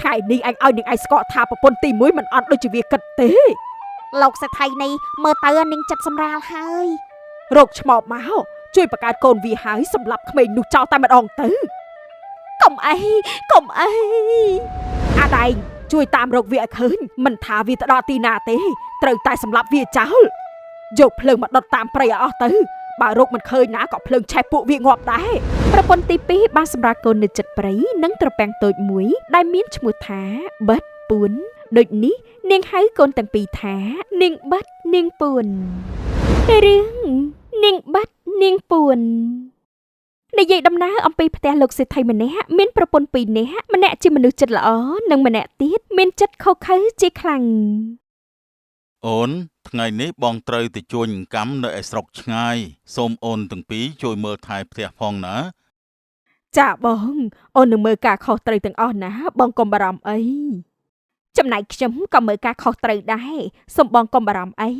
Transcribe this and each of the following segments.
ថ្ងៃនេះអញឲ្យនាងឯងស្គាល់ថាប្រពន្ធទី1មិនអត់ដូចជាវាគិតទេ លោកសេដ្ឋីនេះមើលទៅនាងចិត្តសម្រាលហើយ រកឆ្មោបមកជួយបង្កើតកូនវាហើយសម្រាប់ក្មេងនោះចោលតែម្ដងទៅ កុំអីកុំអី អាដែងជួយតាមរកវាឲ្យឃើញមិនថាវាទៅដល់ទីណាទេត្រូវតែសម្លាប់វាចោលយកភ្លើងមកដុតតាមព្រៃឲ្យអស់ទៅបើរកមិនឃើញណាក៏ភ្លើងឆេះពួកវាងាប់ដែរ ប្រពន្ធទី2បានសម្រាលកូននៅចិត្តព្រៃនិងត្រពាំងតូចមួយដែលមានឈ្មោះថាបិទពួនដូចនេះនាងហៅកូនទាំងពីរថានាងបិទនាងពួនរឿងនាងបិទនាងពួននិយាយដំណើរអំពីផ្ទះលោកសេដ្ឋីម្នាក់មានប្រពន្ធពីរនាក់ម្នាក់ជាមនុស្សចិត្តល្អនិងម្នាក់ទៀតមានចិត្តខុសខើជាខ្លាំង អូនថ្ងៃនេះបងត្រូវទៅជួញកម្មនៅឯស្រុកឆ្ងាយសូមអូនទាំងពីរជួយមើលថែផ្ទះផងណា ចាបងអូននឹងមើលការខុសត្រូវទាំងអស់ណាបងកុំបារម្ភអី ចំណែកខ្ញុំក៏មើលការខុសត្រូវដែរសូមបងកុំបារម្ភអី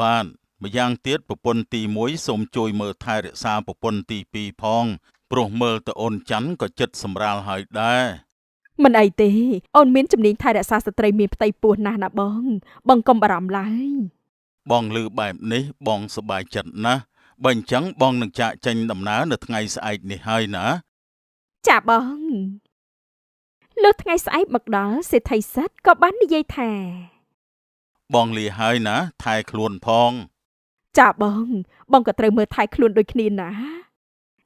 បាទម្យ៉ាងទៀតប្រពន្ធទី1សូមជួយមើលថែរក្សាប្រពន្ធទី2ផងព្រោះមើលទៅអូនច័ន្ទក៏ចិត្តសម្រាលហើយដែរ មិនអីទេអូនមានជំនាញថែរក្សាស្ត្រីមានផ្ទៃពោះណាស់ណាបងបងកុំបារម្ភឡើយ បងឮបែបនេះបងសប្បាយចិត្តណាស់បើអញ្ចឹងបងនឹងចាកចេញដំណើរនៅថ្ងៃស្អែកនេះហើយណា ចាបងលុះថ្ងៃស្អែកមកដល់សេដ្ឋីសិទ្ធក៏បាននិយាយថា បងលាហើយណាថែខ្លួនផង ចាបងបងក៏ត្រូវមើលថែខ្លួនដូចគ្នាណា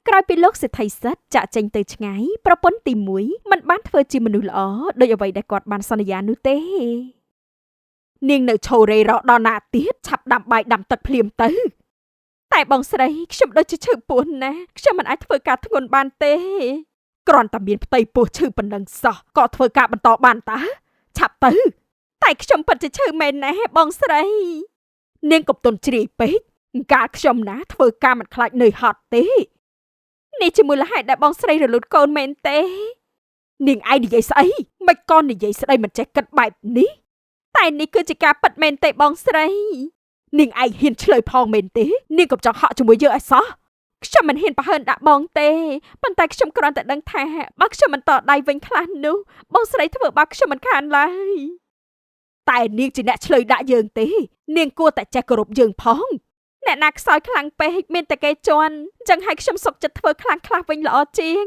ក្រោយពីលោកសេដ្ឋីសិទ្ធចាក់ចេញទៅឆ្ងាយប្រពន្ធទី1មិនបានធ្វើជាមនុស្សល្អដោយអ្វីដែលគាត់បានសន្យានោះទេ នាងនៅឈោរេរកដល់ណាទៀតឆាប់ដាំបាយដាំទឹកភ្លាមទៅ តែបងស្រីខ្ញុំដូចជាឈឺពោះណាស់ខ្ញុំមិនអាចធ្វើការធ្ងន់បានទេ គ្រាន់តែមានផ្ទៃពោះឈឺប៉ុណ្ណឹងសោះក៏ធ្វើការបន្តបានតើឆាប់ទៅ តែខ្ញុំពិតជាឈឺមែនណាស់បងស្រី នាងកុំទន់ជ្រាយពេកកាលខ្ញុំណាធ្វើការមិនខ្លាចនឿយហត់ទេ នេះជាមូលហេតុដែលបងស្រីរលូតកូនមែនទេ នាងឯងនិយាយស្អីមិនក៏និយាយស្ដីមិនចេះគិតបែបនេះ តែនេះគឺជាការពិតមែនទេបងស្រី នាងឯងហ៊ានឆ្លើយផងមែនទេនាងកុំចង់ហក់ជាមួយយើងឲ្យសោះ ខ្ញុំមិនហ៊ានប្រហើនដាក់បងទេប៉ុន្តែខ្ញុំគ្រាន់តែដឹងថាបើខ្ញុំមិនតដៃវិញខ្លះនោះបងស្រីធ្វើបាបខ្ញុំមិនខានឡើយ តែនាងជាអ្នកឆ្លើយដាក់យើងទេនាងគួរតែចេះគោរពយើងផង អ្នកណាខ្សោយខ្លាំងពេកមានតែគេជន់អញ្ចឹងហើយខ្ញុំសុខចិត្តធ្វើខ្លាំងខ្លះវិញល្អជាង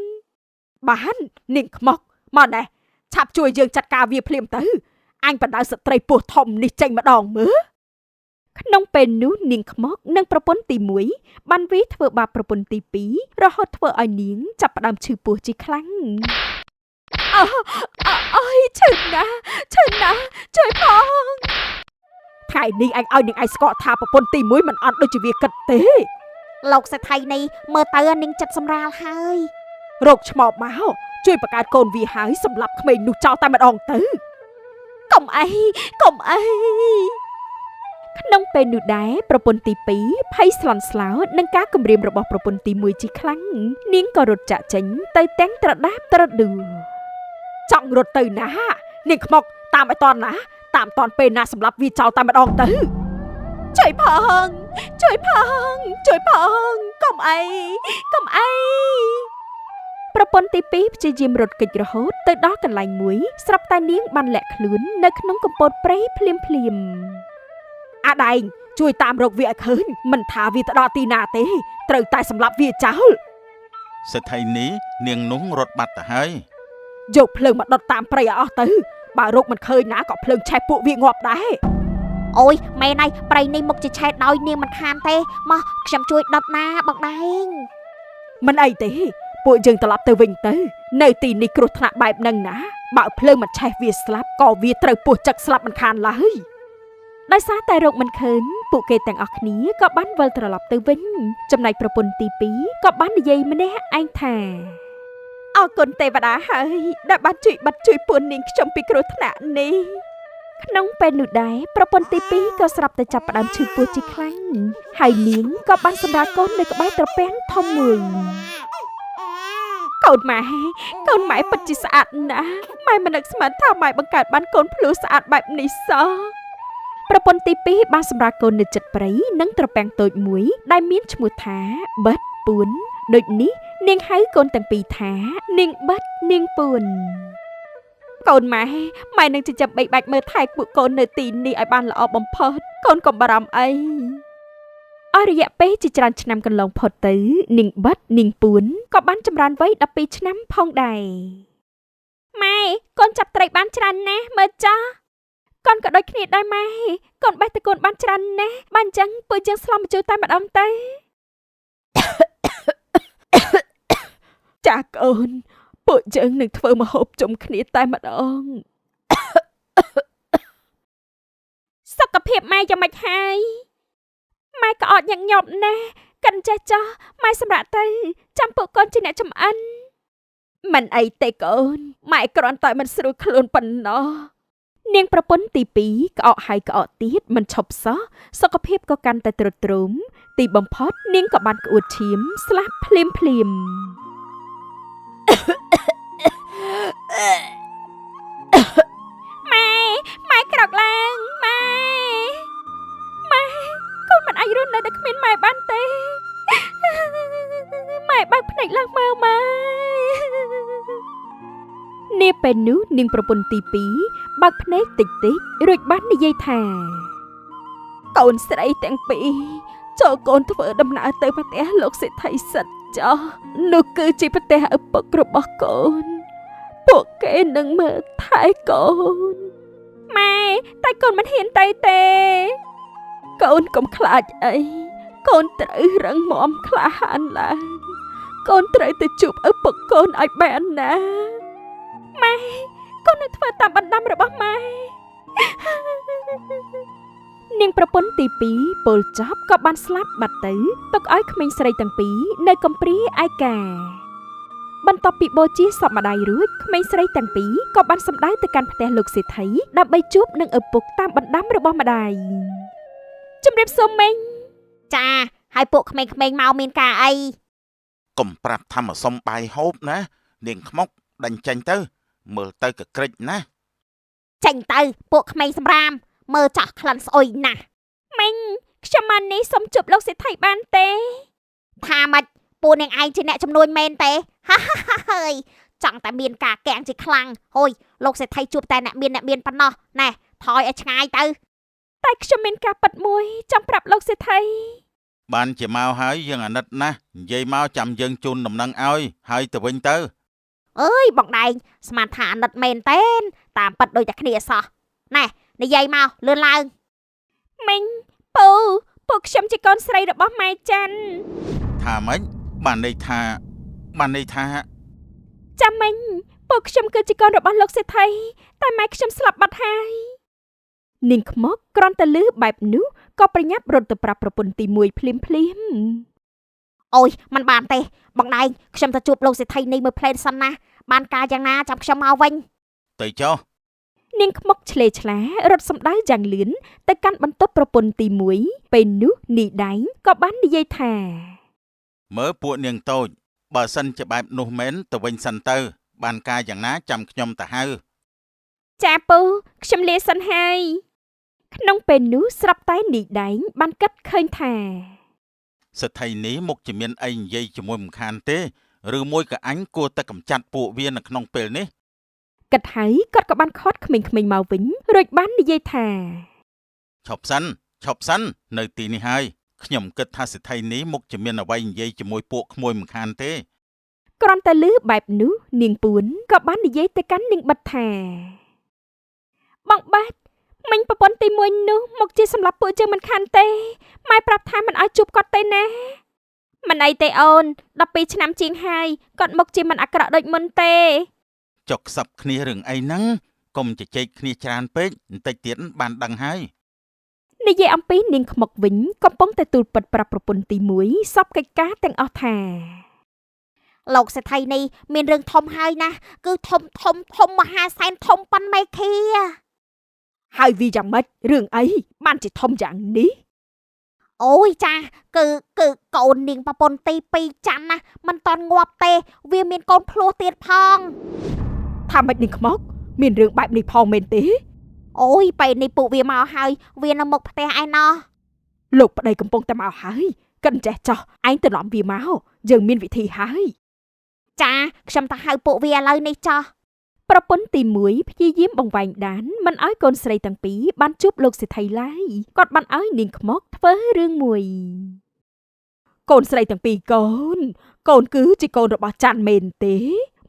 បាននាងខ្មុកមកណែឆាប់ជួយយើងចាត់ការវាភ្លាមទៅអញបណ្ដៅស្ត្រីពោះធំនេះចេញម្ដងមើល ក្នុងពេលនោះនាងខ្មុកនិងប្រពន្ធទី1បានវាយធ្វើបាបប្រពន្ធទី2រហូតធ្វើឲ្យនាងចាប់ផ្ដើមឈឺពោះជាខ្លាំងអើអើយឈឺណាស់ឈឺណាស់ជួយផង ថ្ងៃនេះអញឲ្យនាងឯងស្គាល់ថាប្រពន្ធទី1មិនអត់ដូចជាវាគិតទេ លោកសេដ្ឋីនេះមើលទៅនាងចិត្តសម្រាលហើយ រកឆ្មោបមកជួយបង្កើតកូនវាហើយសម្រាប់ក្មេងនោះចោលតែម្ដងទៅ កុំអីកុំអីក្នុងពេលនោះដែរប្រពន្ធទី2ភ័យស្លន់ស្លោនឹងការគំរាមរបស់ប្រពន្ធទី1ជាខ្លាំងនាងក៏រត់ចាក់ចេញទៅទាំងត្រដាបត្រដួ ចង់រត់ទៅណានាងខ្មុកតាមឲ្យតន់ណាតាមតន់ពេលណាសម្រាប់វាចោលតែម្ដងទៅ ជួយផងជួយផងជួយផងកុំអីកុំអីប្រពន្ធទី2ព្យាយាមរត់គេចរហូតទៅដល់កន្លែងមួយស្រាប់តែនាងបានលាក់ខ្លួននៅក្នុងកំពតព្រៃភ្លាមភ្លាម អាដែងជួយតាមរកវាឲ្យឃើញមិនថាវាទៅដល់ទីណាទេត្រូវតែសម្លាប់វាចោល សេដ្ឋីនេះនាងនោះរត់បាត់ទៅហើយ យកភ្លើងមកដុតតាមព្រៃឲ្យអស់ទៅបើរកមិនឃើញណាក៏ភ្លើងឆេះពួកវាងាប់ដែរ អូយមែនហើយព្រៃនេះមុខជាឆេះដោយនាងមិនខានទេមកខ្ញុំជួយដុតណាបងដែង មិនអីទេពួកយើងត្រឡប់ទៅវិញទៅនៅទីនេះគ្រោះថ្នាក់បែបហ្នឹងណាបើភ្លើងមិនឆេះវាស្លាប់ក៏វាត្រូវពោះចឹកស្លាប់មិនខានឡើយ ដោយសារតែរកមិនឃើញពួកគេទាំងអស់គ្នាក៏បានវិលត្រឡប់ទៅវិញចំណែកប្រពន្ធទី2ក៏បាននិយាយម្នាក់ឯងថាអរគុណទេវតាហើយដែលបានជួយបាត់ជួយពួននាងខ្ញុំពីគ្រោះថ្នាក់នេះក្នុងពេលនោះដែរប្រពន្ធទី2ក៏ស្រាប់តែចាប់ផ្ដើមឈឺពោះជាខ្លាំងហើយនាងក៏បានសម្រាលកូននៅក្បែរត្រពាំងធំមួយកូនម៉ែកូនម៉ែពិតជាស្អាតណាស់ម៉ែមិននឹកស្មានថាម៉ែបង្កើតបានកូនភ្លឺស្អាតបែបនេះសោះប្រពន្ធទី2បានសម្រាលកូននៅចិត្តព្រៃនិងត្រពាំងតូចមួយដែលមានឈ្មោះថាបិទពួនដូចនេះនាងហៅកូនទាំងពីរថានាងបិទនាងពួន កូនម៉ែម៉ែនឹងចិញ្ចឹមបីបាច់មើលថែពួកកូននៅទីនេះឲ្យបានល្អបំផុតកូនកុំបារម្ភអីអស់រយៈពេលជាច្រើនឆ្នាំកន្លងផុតទៅនាងបិទនាងពួនក៏បានចម្រើនវ័យ12ឆ្នាំផងដែរម៉ែកូនចាប់ត្រីបានច្រើនណាស់មើលចាស់កូនក៏ដូចគ្នាដែរម៉ែកូនបេះតកូនបានច្រើនណាស់បានអញ្ចឹងពួកយើងស្លម្ជូរតែម្ដងទៅ ចាកូនពួកយើងនឹងធ្វើម្ហូបជុំគ្នាតែម្ដង សុខភាពម៉ែយ៉ាងម៉េចហើយម៉ែក៏អត់ញឹកញាប់ណាស់កិនចេះចោះម៉ែសម្រាប់ទៅចាំពួកកូនជាអ្នកចំអិនមិនអីទេកូនម៉ែគ្រាន់តែមិនស្រួលខ្លួនប៉ុណ្ណោះនាងប្រពន្ធទី2ក្អកហើយក្អកទៀតមិនឈប់សោះសុខភាពក៏កាន់តែទ្រុឌទ្រោមទីបំផុតនាងក៏បានក្អួតឈាមស្លាប់ភ្លាមភ្លាម ម៉ែម៉ែក្រោកឡើងម៉ែម៉ែកូនមិនអាចរស់នៅដោយគ្មានម៉ែបានទេម៉ែបើកភ្នែកឡើងមើលម៉ែនាពេលនោះនាងប្រពន្ធទី2បើកភ្នែកតិចតិចរួចបាននិយាយថាកូនស្រីទាំងពីរចូលកូនធ្វើដំណើរទៅផ្ទះលោកសេដ្ឋីសិតចោះនោះគឺជាផ្ទះឪពុករបស់កូនពួកគេនឹងមើលថែកូនម៉ែតែកូនមិនហ៊ានទៅទេកូនកុំខ្លាចអីកូនត្រូវរឹងមាំក្លាហានឡើងកូនត្រូវទៅជួបឪពុកកូនឲ្យបានណាម៉ែកូននឹងធ្វើតាមបណ្ដាំរបស់ម៉ែនាងប្រពន្ធទី2ពលចប់ក៏បានស្លាប់បាត់ទៅទុកឲ្យក្មេងស្រីទាំងពីរនៅកំព្រាឯកាបន្ទាប់ពីបូជាសពម្ដាយរួចក្មេងស្រីទាំងពីរក៏បានសម្ដៅទៅកាន់ផ្ទះលោកសេដ្ឋីដើម្បីជួបនឹងឪពុកតាមបណ្ដាំរបស់ម្ដាយជំរាបសួរមីងចាហើយពួកក្មេងៗមកមានការអីកុំប្រាប់ថាមកសុំបាយហូបណានាងខ្មុកដេញចេញទៅមើលទៅក៏ក្រិចណាស់ចេញទៅពួកក្មេងសម្រាមមើលចាស់ក្លិនស្អុយណាស់មីងខ្ញុំមកនេះសុំជួបលោកសេដ្ឋីបានទេថាម៉េចពួកនាងឯងជាអ្នកជំនួញមែនទេហាហាហើយចង់តែមានការកាំងជាខ្លាំងហូយលោកសេដ្ឋីជួបតែអ្នកមានប៉ុណ្ណោះណែថយឲ្យឆ្ងាយទៅតែខ្ញុំមានការពិតមួយចង់ប្រាប់លោកសេដ្ឋីបានជាមកហើយយើងអាណិតណាស់និយាយមកចាំយើងជូនដំណឹងឲ្យហើយទៅវិញទៅអើយបងដែងស្មានថាអាណិតមែនទេតាមពិតដូចតែគ្នាសោះណែនិយាយមកលឿនឡើងមីងពូពួកខ្ញុំជាកូនស្រីរបស់ម៉ែច័ន្ទថាម៉េចបានន័យថាចាំមីងពួកខ្ញុំគឺជាកូនរបស់លោកសេដ្ឋីតែម៉ែខ្ញុំស្លាប់បាត់ហើយនាងខ្មុកគ្រាន់តែលឺបែបនោះក៏ប្រញាប់រត់ទៅប្រាប់ប្រពន្ធទី1ភ្លាមភ្លាមអូយមិនបានទេបងដែងខ្ញុំទៅជួបលោកសេដ្ឋីនេះមួយផ្លែសិនណាបានការយ៉ាងណាចាំខ្ញុំមកវិញទៅចុះនាងខ្មុកឆ្លេឆ្លារត់សម្ដៅយ៉ាងលឿនទៅកាន់បន្ទប់ប្រពន្ធទី1ពេលនោះនីដែងក៏បាននិយាយថាមើលពួកនាងតូចបើសិនជាបែបនោះមែនទៅវិញសិនទៅបានការយ៉ាងណាចាំខ្ញុំទៅហៅចាពូខ្ញុំលាសិនហើយក្នុងពេលនោះស្រាប់តែនីដែងបានគិតឃើញថាសេដ្ឋីនេះមុខជាមានអីនិយាយជាមួយមិនខានទេឬមួយក៏អញគួរតែកម្ចាត់ពួកវានៅក្នុងពេលនេះគិតហើយគាត់ក៏បានខាត់ក្មេងៗមកវិញរួចបាននិយាយថាឈប់សិននៅទីនេះហើយខ្ញុំគិតថាសេដ្ឋីនេះមុខជាមានអ្វីនិយាយជាមួយពួកក្មួយមិនខានទេគ្រាន់តែលឺបែបនោះនាងពួនក៏បាននិយាយទៅកាន់នាងបិទថាបងបាត់មិញប្រពន្ធទី1នោះមកជាសម្រាប់ពួកយើងមិនខានទេម៉ែប្រាប់ថាមិនឲ្យជួបគាត់ទេណាមិនអីទេអូន12ឆ្នាំជាងហើយគាត់មកជាមិនអាក្រក់ដូចមុនទេចុកខ្សឹបគ្នារឿងអីហ្នឹងកុំជជែកគ្នាច្រើនពេកបន្តិចទៀតបានដឹងហើយនិយាយអំពីនាងខ្មុកវិញកំពុងតែទូលពិតប្រាប់ប្រពន្ធទី1សពកិច្ចការទាំងអស់ថាលោកសេដ្ឋីនេះមានរឿងធំហើយណាគឺធំធំធំមហាសែនធំប៉ុនមេឃាហើយវាយ៉ាងម៉េចរឿងអីបានជាធំយ៉ាងនេះអូយចាគឺកូននាងប្រពន្ធទី2ច័ន្ទណាមិនតន់ងាប់ទេវាមានកូនភ្លោះទៀតផងថាម៉េចនាងខ្មុកមានរឿងបែបនេះផងមែនទេអូយពេលនេះពួកវាមកហើយវានៅមុខផ្ទះឯណោះលោកប្តីកំពុងតែមកហើយកិនចេះចោះឯងទៅនាំវាមកយើងមានវិធីហើយចាខ្ញុំទៅហៅពួកវាឥឡូវនេះចោះ ប្រពន្ធទី1ព្យាយាមបង្វែងដានមិនឲ្យកូនស្រីទាំងពីរបានជួបលោកសេដ្ឋីឡើយគាត់បានឲ្យនាងខ្មុកធ្វើរឿងមួយកូនស្រីទាំងពីរកូនកូនគឺជាកូនរបស់ច័ន្ទមែនទេ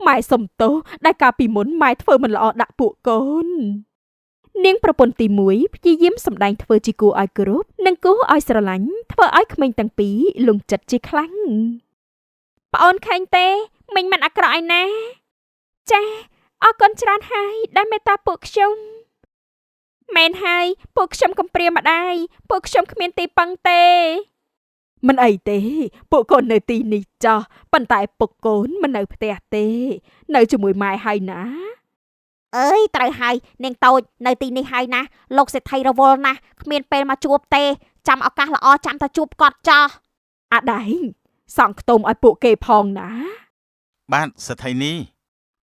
ម៉ែសុំទោសដែលកាលពីមុនម៉ែធ្វើមិនល្អដាក់ពួកកូននាងប្រពន្ធទី1ព្យាយាមសម្ដែងធ្វើជាគួរឲ្យគោរពនិងគួរឲ្យស្រឡាញ់ធ្វើឲ្យក្មេងទាំងពីរលងចិត្តជាខ្លាំងប្អូនខេងទេមិញមិនអាក្រក់ឯណាចាអរគុណច្រើនហើយដែលមេត្តាពួកខ្ញុំមែនហើយពួកខ្ញុំកំព្រាម្ដាយពួកខ្ញុំគ្មានទីពឹងទេមិនអីទេពួកកូននៅទីនេះចោះប៉ុន្តែពុកកូនមិននៅផ្ទះទេនៅជាមួយម៉ែហើយណាអើយត្រូវហើយនាងតូចនៅទីនេះហើយណាលោកសេដ្ឋីរវល់ណាស់គ្មានពេលមកជួបទេចាំឱកាសល្អចាំតែជួបគាត់ចោះអាដែងសង់ខ្ទមឲ្យពួកគេផងណា បាទសេដ្ឋីនេះ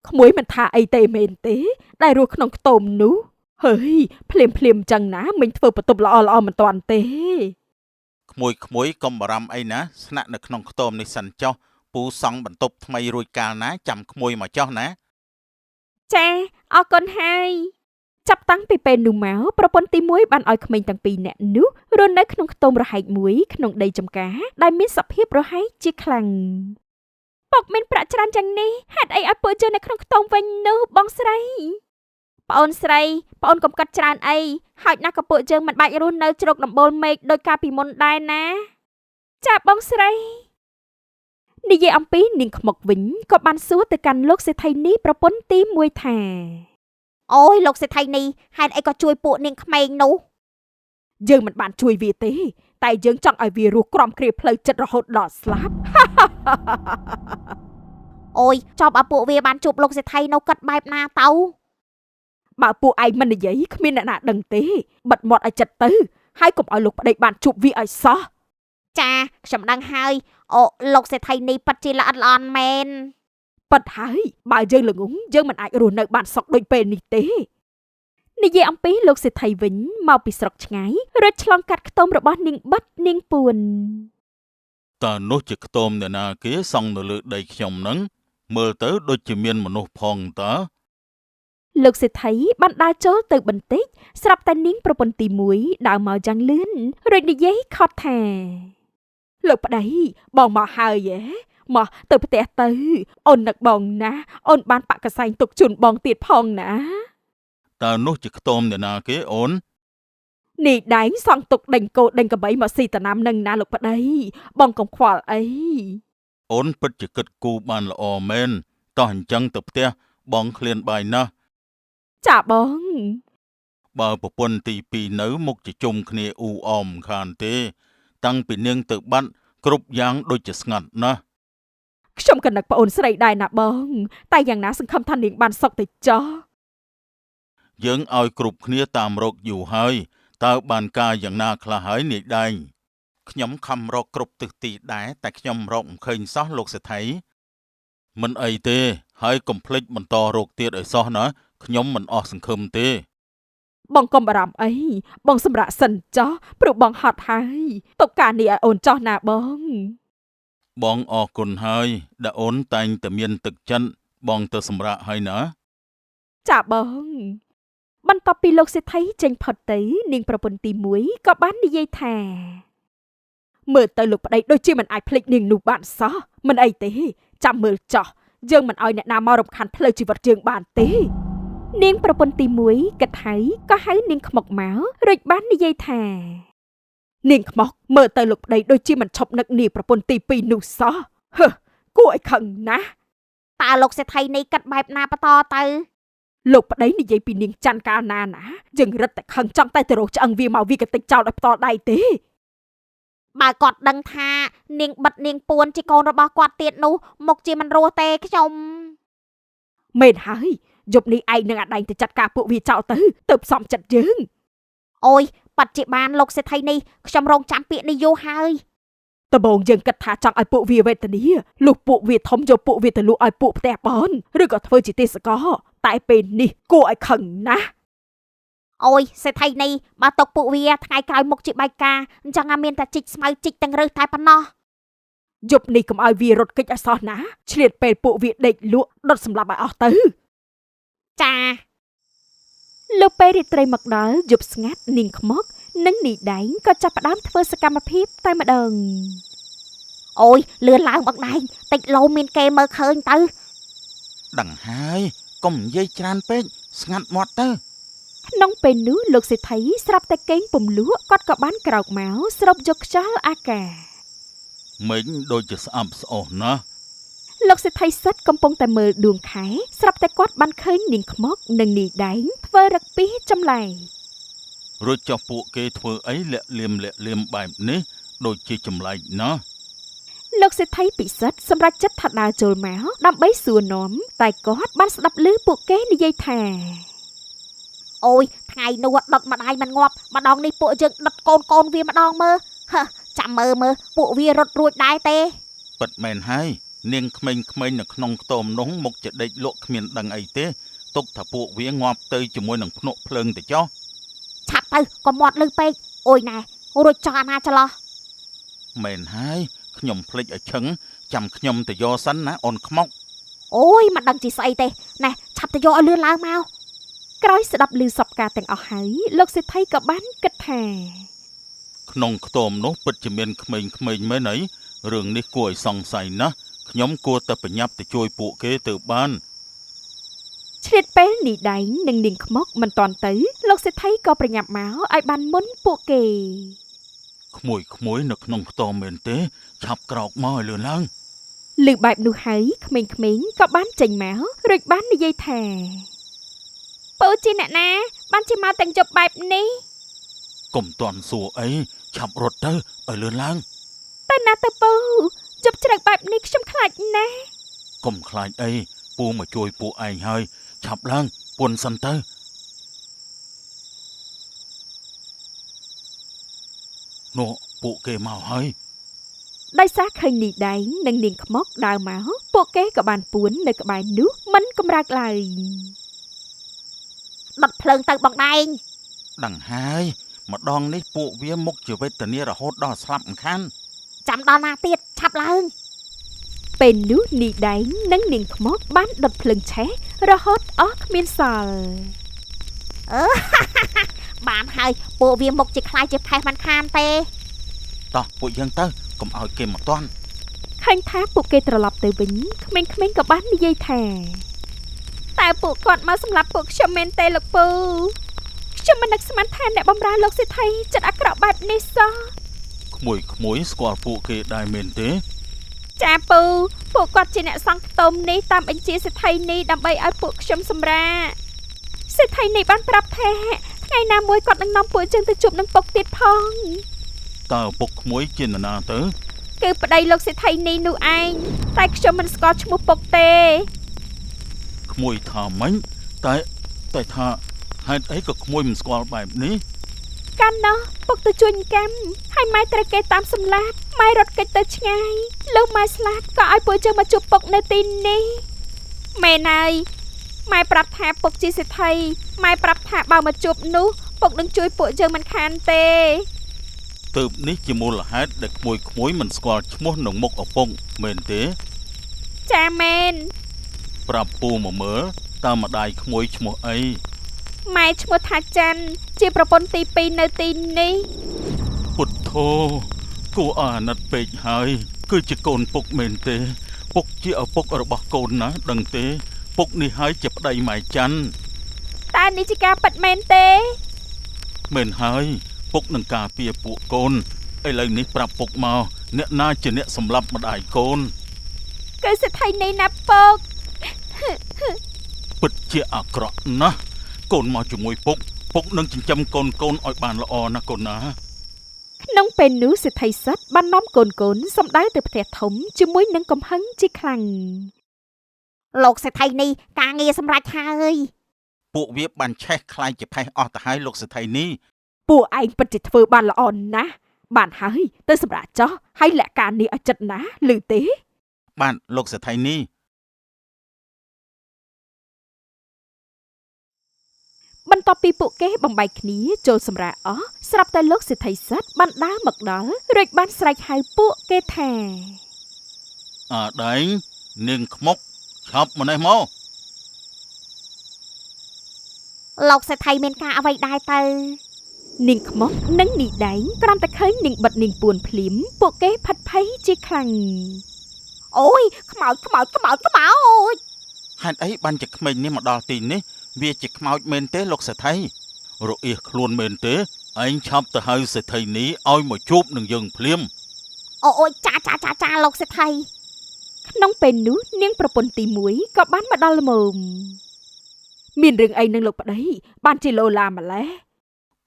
ក្មួយមិនថាអីទេមែនទេដែលរស់ក្នុងខ្ទមនោះហើយភ្លាមភ្លាមចឹងណាមិញធ្វើបន្ទប់ល្អល្អមិនតាន់ទេក្មួយៗកុំបារម្ភអីណាស្នាក់នៅក្នុងខ្ទមនេះសិនចុះពូសង់បន្ទប់ថ្មីរួចកាលណាចាំក្មួយមកចុះណាចាអរគុណហើយចាប់តាំងពីពេលនោះមកប្រពន្ធទី1បានឲ្យក្មេងទាំងពីរនាក់នោះរស់នៅក្នុងខ្ទមរហែកមួយក្នុងដីចំការដែលមានសភាពរហែកជាខ្លាំងពុកមានប្រាក់ច្រើនយ៉ាងនេះហេតុអីឲ្យពួកយើងនៅក្នុងខ្ទមវិញនោះបងស្រីប្អូនស្រីប្អូនកុំកាត់ច្រើនអីហើយណាស់ក៏ពួកយើងមិនបាច់រស់នៅជ្រកដំបូលមេឃដោយកាលពីមុនដែរណាចាបងស្រីនិយាយអំពីនាងខ្មុកវិញក៏បានសួរទៅកាន់លោកសេដ្ឋីនេះប្រពន្ធទី1ថាអូយលោកសេដ្ឋីនេះហេតុអីក៏ជួយពួកនាងក្មេងនោះយើងមិនបានជួយវាទេតែយើងចង់ឲ្យវារស់ក្រំគ្រាផ្លូវចិត្តរហូតដល់ស្លាប់ អូយចប់ឲ្យពួកវាបានជួបលោកសេដ្ឋីនៅគិតបែបណាទៅបើពួកឯងមិននិយាយគ្មានអ្នកណាដឹងទេបិទមាត់ឲ្យចិត្តទៅហើយកុំឲ្យលោកប្តីបានជួបវាឲ្យសោះចាខ្ញុំដឹងហើយអូលោកសេដ្ឋីនេះពិតជាល្អិតល្អន់មែនពិតហើយបើយើងល្ងងយើងមិនអាចរស់នៅបានសុខដូចពេលនេះទេនិយាយអំពីលោកសេដ្ឋីវិញមកពីស្រុកឆ្ងាយរត់ឆ្លងកាត់ខ្ទមរបស់នាងបិទនាងពួនតើនោះជាខ្ទមអ្នកណាគេសង់នៅលើដីខ្ញុំនឹងមើលទៅដូចជាមានមនុស្សផងតើលោកសេដ្ឋីបានដើរចូលទៅបន្តិចស្រាប់តែនាងប្រពន្ធទី1ដើរមកយ៉ាងលឿនរួចនិយាយខត់ថាលោកប្តីបងមកហើយហ៎មកទៅផ្ទះទៅអូននឹកបងណាអូនបានបាក់កសែងទុកជូនបងទៀតផងណាតើនោះជាខ្ទមអ្នកណាគេអូននេះដែងសង់ទុកដេញគោដេញកបីមកស៊ីតំណាំនឹងណាលោកប្តីបងកុំខ្វល់អីអូនពិតជាគិតគូរបានល្អមែនតោះអញ្ចឹងទៅផ្ទះបងឃ្លានបាយណាស់ចាបងបើប្រពន្ធទី2នៅមុខជាជុំគ្នាអ៊ូអមខានទេតាំងពីនាងទៅបាត់គ្រប់យ៉ាងដូចជាស្ងាត់ណាស់ខ្ញុំក៏នឹកប្អូនស្រីដែរណាបងតែយ៉ាងណាសង្ឃឹមថានាងបានសុខទៅចោះយើងឲ្យគ្រប់គ្នាតាមរកយូរហើយតើបានការយ៉ាងណាខ្លះហើយនាយដែងខ្ញុំខំរកគ្រប់ទិសទីដែរតែខ្ញុំរកមិនឃើញសោះលោកសេដ្ឋីមិនអីទេហើយកុំភ្លេចបន្តរកទៀតឲ្យសោះណាខ្ញុំមិនអស់សង្ឃឹមទេបងកុំបារម្ភអីបងសម្រាកសិនចោះព្រោះបងហត់ហើយទុកការនេះឲ្យអូនចោះណាបងបងអរគុណហើយដែលអូនតែងតែមានទឹកចិត្តបងទៅសម្រាកហើយណាចាបងបន្ទាប់ពីលោកសេដ្ឋីចេញផុតទៅនាងប្រពន្ធទី1ក៏បាននិយាយថាមើលទៅលោកប្តីដូចជាមិនអាចភ្លេចនាងនោះបានសោះមិនអីទេចាំមើលចោះយើងមិនឲ្យអ្នកណាមករំខានផ្លូវជីវិតយើងបានទេនាងប្រពន្ធទី1គិតហើយក៏ហៅនាងខ្មុកមករួចបាននិយាយថានាងខ្មុកមើលទៅលោកប្តីដូចជាមិនឈប់នឹកនាងប្រពន្ធទី2នោះសោះហឺគួរឲ្យខឹងណាស់តើលោកសេដ្ឋីនេះគិតបែបណាបន្តទៅលោកប្តីនិយាយពីនាងច័ន្ទកាលណាណាយើងរឹតតែខឹងចង់តែទៅរកឆ្អឹងវាមកវាកតិចចោលឲ្យផ្ទាល់ដៃទេបើគាត់ដឹងថានាងបិទនាងពួនជាកូនរបស់គាត់ទៀតនោះមកជាមិនរស់ទេខ្ញុំមែនហើយយប់នេះឯងនឹងអាដែងទៅចាត់ការពួកវាចោលទៅទៅផ្សំចិត្តយើងអូយបច្ចុប្បន្នលោកសេដ្ឋីនេះខ្ញុំរងចាំពាក្យនេះយូរហើយដំបូងយើងគិតថាចង់ឲ្យពួកវាវេទនាលុះពួកវាធំយកពួកវាទៅលក់ឲ្យពួកផ្ទះបនឬក៏ធ្វើជាទេសកលតែពេលនេះគួរឲ្យខឹងណាស់ អូយសេដ្ឋីនេះបើຕົកពួកវាថ្ងៃក្រោយមុខជាបែកការអញ្ចឹងមានតែជីកស្មៅជីកទាំងរឹសតែប៉ុណ្ណោះ យប់នេះកុំឲ្យវារត់គេចឲ្យសោះណាឆ្លៀតពេលពួកវាដេកលក់ដុតសម្លាប់ឲ្យអស់ទៅ ចា លោកពេលរាត្រីមកដល់យប់ស្ងាត់នាងខ្មុកនិងនីដែងក៏ចាប់ផ្ដើមធ្វើសកម្មភាពតែម្ដង អូយលឿនឡើងបងដែងតិចលោមានគេមើលឃើញទៅ ដឹងហើយកុំនិយាយច្រើនពេកស្ងាត់មាត់ទៅ ក្នុងពេលនោះលោកសេដ្ឋីស្រាប់តែគេងពំលក់គាត់ក៏បានក្រោកមកស្រូបយកខ្យល់អាកាស មិញដូចជាស្អាប់ស្អុះណាស់ លោកសេដ្ឋីសិតកំពុងតែមើលដួងខែស្រាប់តែគាត់បានឃើញនាងខ្មុកនិងនាយដែងធ្វើរឹកពីចម្លែក រួចចុះពួកគេធ្វើអីលាក់លៀមលាក់លៀមបែបនេះដូចជាចម្លែកណាស់ លោកសេដ្ឋីពិសិដ្ឋសម្រេចចិត្តថាដើរចូលមកដើម្បីសួរនាំតែគាត់បានស្ដាប់ឮពួកគេនិយាយថា អូយថ្ងៃនោះដុតម្ដាយមិនងាប់ម្ដងនេះពួកយើងដុតកូនកូនវាម្ដងមើលហឺចាំមើលមើលពួកវារត់រួចដែរទេ ពិតមែនហើយនាងក្មេងៗនៅក្នុងខ្ទមនោះមុខជាដេកលក់គ្មានដឹងអីទេទុកថាពួកវាងាប់ទៅជាមួយនឹងភ្នក់ភ្លើងទៅចុះ ឆាប់ទៅកុំមាត់លឺពេកអូយណែរួចចោះអាណាចលោះ មែនហើយខ្ញុំភ្លេចឲ្យឈឹងចាំខ្ញុំទៅយកសិនណាអូនខ្មុក អូយមិនដឹងជាស្អីទេណែឆាប់ទៅយកឲ្យលឿនឡើងមក ក្រោយស្ដាប់ឮសពការទាំងអស់ហើយលោកសេដ្ឋីក៏បានគិតថា ក្នុងខ្ទមនោះពិតជាមានក្មេងៗមែនអីរឿងនេះគួរឲ្យសង្ស័យណាស់ខ្ញុំគួរតែប្រញាប់ទៅជួយពួកគេទៅបាន ឆ្លៀតពេលនីដែងនិងនាងខ្មុកមិនទាន់ទៅលោកសេដ្ឋីក៏ប្រញាប់មកឲ្យបានមុនពួកគេ ក្មួយៗនៅក្នុងខ្ទមមែនទេឆាប់ក្រោកមកឲ្យលឿនឡើង ឮបែបនោះហើយក្មេងៗក៏បានចេញមករួចបាននិយាយថាពូជាអ្នកណាបានជាមកទាំងយប់បែបនេះ កុំទាន់សួរអីឆាប់រត់ទៅឲ្យលឿនឡើង តែណាទៅពូយប់ជ្រៅបែបនេះខ្ញុំខ្លាចណាស់ កុំខ្លាចអីពូមកជួយពួកឯងហើយឆាប់ឡើងពួនសិនទៅនោះពួកគេមកហើយ ដោយសារឃើញនីដែងនិងនាងខ្មុកដើរមកពួកគេក៏បានពួននៅក្បែរនោះមិនកម្រើកឡើយ ដុតភ្លើងទៅបងដែង ដឹងហើយម្ដងនេះពួកវាមុខជាវេទនារហូតដល់ស្លាប់មិនខាន ចាំដល់ណាទៀតឆាប់ឡើង ពេលនោះនីដែងនិងនាងខ្មុកបានដុតភ្លើងឆេះរហូតអស់គ្មានសល់ បានហើយពួកវាមុខជាខ្លាយជាផេះមិនខានទេ តោះពួកយើងទៅកុំឲ្យគេមកទាន់ ឃើញថាពួកគេត្រឡប់ទៅវិញក្មេងៗក៏បាននិយាយថាតើពួកគាត់មកសម្លាប់ពួកខ្ញុំមែនទេលោកពូខ្ញុំមិននឹកស្មានថាអ្នកបម្រើលោកសេដ្ឋីចិត្តអាក្រក់បែបនេះសោះ ក្មួយៗស្គាល់ពួកគេដែរមែនទេ ចាពូពួកគាត់ជាអ្នកសង់ខ្ទមនេះតាមបញ្ជាសេដ្ឋីនេះដើម្បីឲ្យពួកខ្ញុំសម្រាកសេដ្ឋីនេះបានប្រាប់ថាថ្ងៃណាមួយគាត់នឹងនាំពួកយើងទៅជួបនឹងពុកទៀតផង តើពុកក្មួយជានរណាទៅ គឺប្តីលោកសេដ្ឋីនេះនោះឯងតែខ្ញុំមិនស្គាល់ឈ្មោះពុកទេ ក្មួយថាម៉េចតែតែថាហេតុអីក៏ក្មួយមិនស្គាល់បែបនេះ កាលនោះពុកទៅជួយកម្មហើយម៉ែត្រូវគេតាមសម្លាប់ម៉ែរត់គេចទៅឆ្ងាយលុះម៉ែស្លាប់ក៏ឲ្យពួកយើងមកជួបពុកនៅទីនេះមែនហើយម៉ែប្រាប់ថាពុកជាសេដ្ឋីម៉ែប្រាប់ថាបើមកជួបនោះពុកនឹងជួយពួកយើងមិនខានទេ ទើបនេះជាមូលហេតុដែលក្មួយៗមិនស្គាល់ឈ្មោះនិងមុខឪពុកមែនទេ ចាមែន ប្រាប់ពូមកមើលតើម្ដាយក្មួយឈ្មោះអី ម៉ែឈ្មោះថាច័ន្ទជាប្រពន្ធទី2នៅទីនេះ ពុទ្ធោគួរឲ្យអាណិតពេកហើយគឺជាកូនពុកមែនទេ ពុកជាឪពុករបស់កូនណាដឹងទេ ពុកនេះហើយជាប្តីម៉ែច័ន្ទ តើនេះជាការពិតមែនទេ មែនហើយពុកនឹងការពារពួកកូនឥឡូវនេះប្រាប់ពុកមកអ្នកណាជាអ្នកសម្លាប់ម្ដាយកូន គឺសេដ្ឋីនេះណាពុក ពិតជាអាក្រក់ណាស់កូនមកជាមួយពុកពុកនឹងចិញ្ចឹមកូនកូនឲ្យបានល្អណាស់កូនណា ក្នុងពេលនោះសេដ្ឋីសិទ្ធបាននាំកូនកូនសម្ដៅទៅផ្ទះធំជាមួយនឹងកំហឹងជាខ្លាំង លោកសេដ្ឋីនេះការងារសម្រេចហើយ ពួកវាបានឆេះខ្លាយជាផេះអស់ទៅហើយលោកសេដ្ឋីនេះ ពួកឯងពិតជាធ្វើបានល្អណាស់បានហើយទៅសម្រាប់ចោះហើយលាក់ការនេះឲ្យចិត្តណាស់ឬទេ បាទលោកសេដ្ឋីនេះ បន្ទាប់ពីពួកគេបំបែកគ្នាចូលសម្រាកអស់ស្រាប់តែលោកសេដ្ឋីសិទ្ធបានដើរមកដល់រួចបានស្រែកហៅពួកគេថា អាដែងនាងខ្មុកឆាប់ម្នេះមក លោកសេដ្ឋីមានការអ្វីដែរទៅ នាងខ្មុកនិងនីដែងគ្រាន់តែឃើញនាងបិទនាងពួនភ្លាមពួកគេផិតភ័យជាខ្លាំង អូយខ្មោចខ្មោចខ្មោចខ្មោច ហេតុអីបានជាក្មេងនេះមកដល់ទីនេះវាជាខ្មោចមែនទេលោកសេដ្ឋីរអៀសខ្លួនមែនទេឯងឆាប់ទៅហៅសេដ្ឋីនេះឲ្យមកជួបនឹងយើងភ្លាម អូយចាចាចាចាលោកសេដ្ឋី ក្នុងពេលនោះនាងប្រពន្ធទី1ក៏បានមកដល់ល្មមមានរឿងអីនឹងលោកប្តីបានជាលោឡាម្ល៉េះ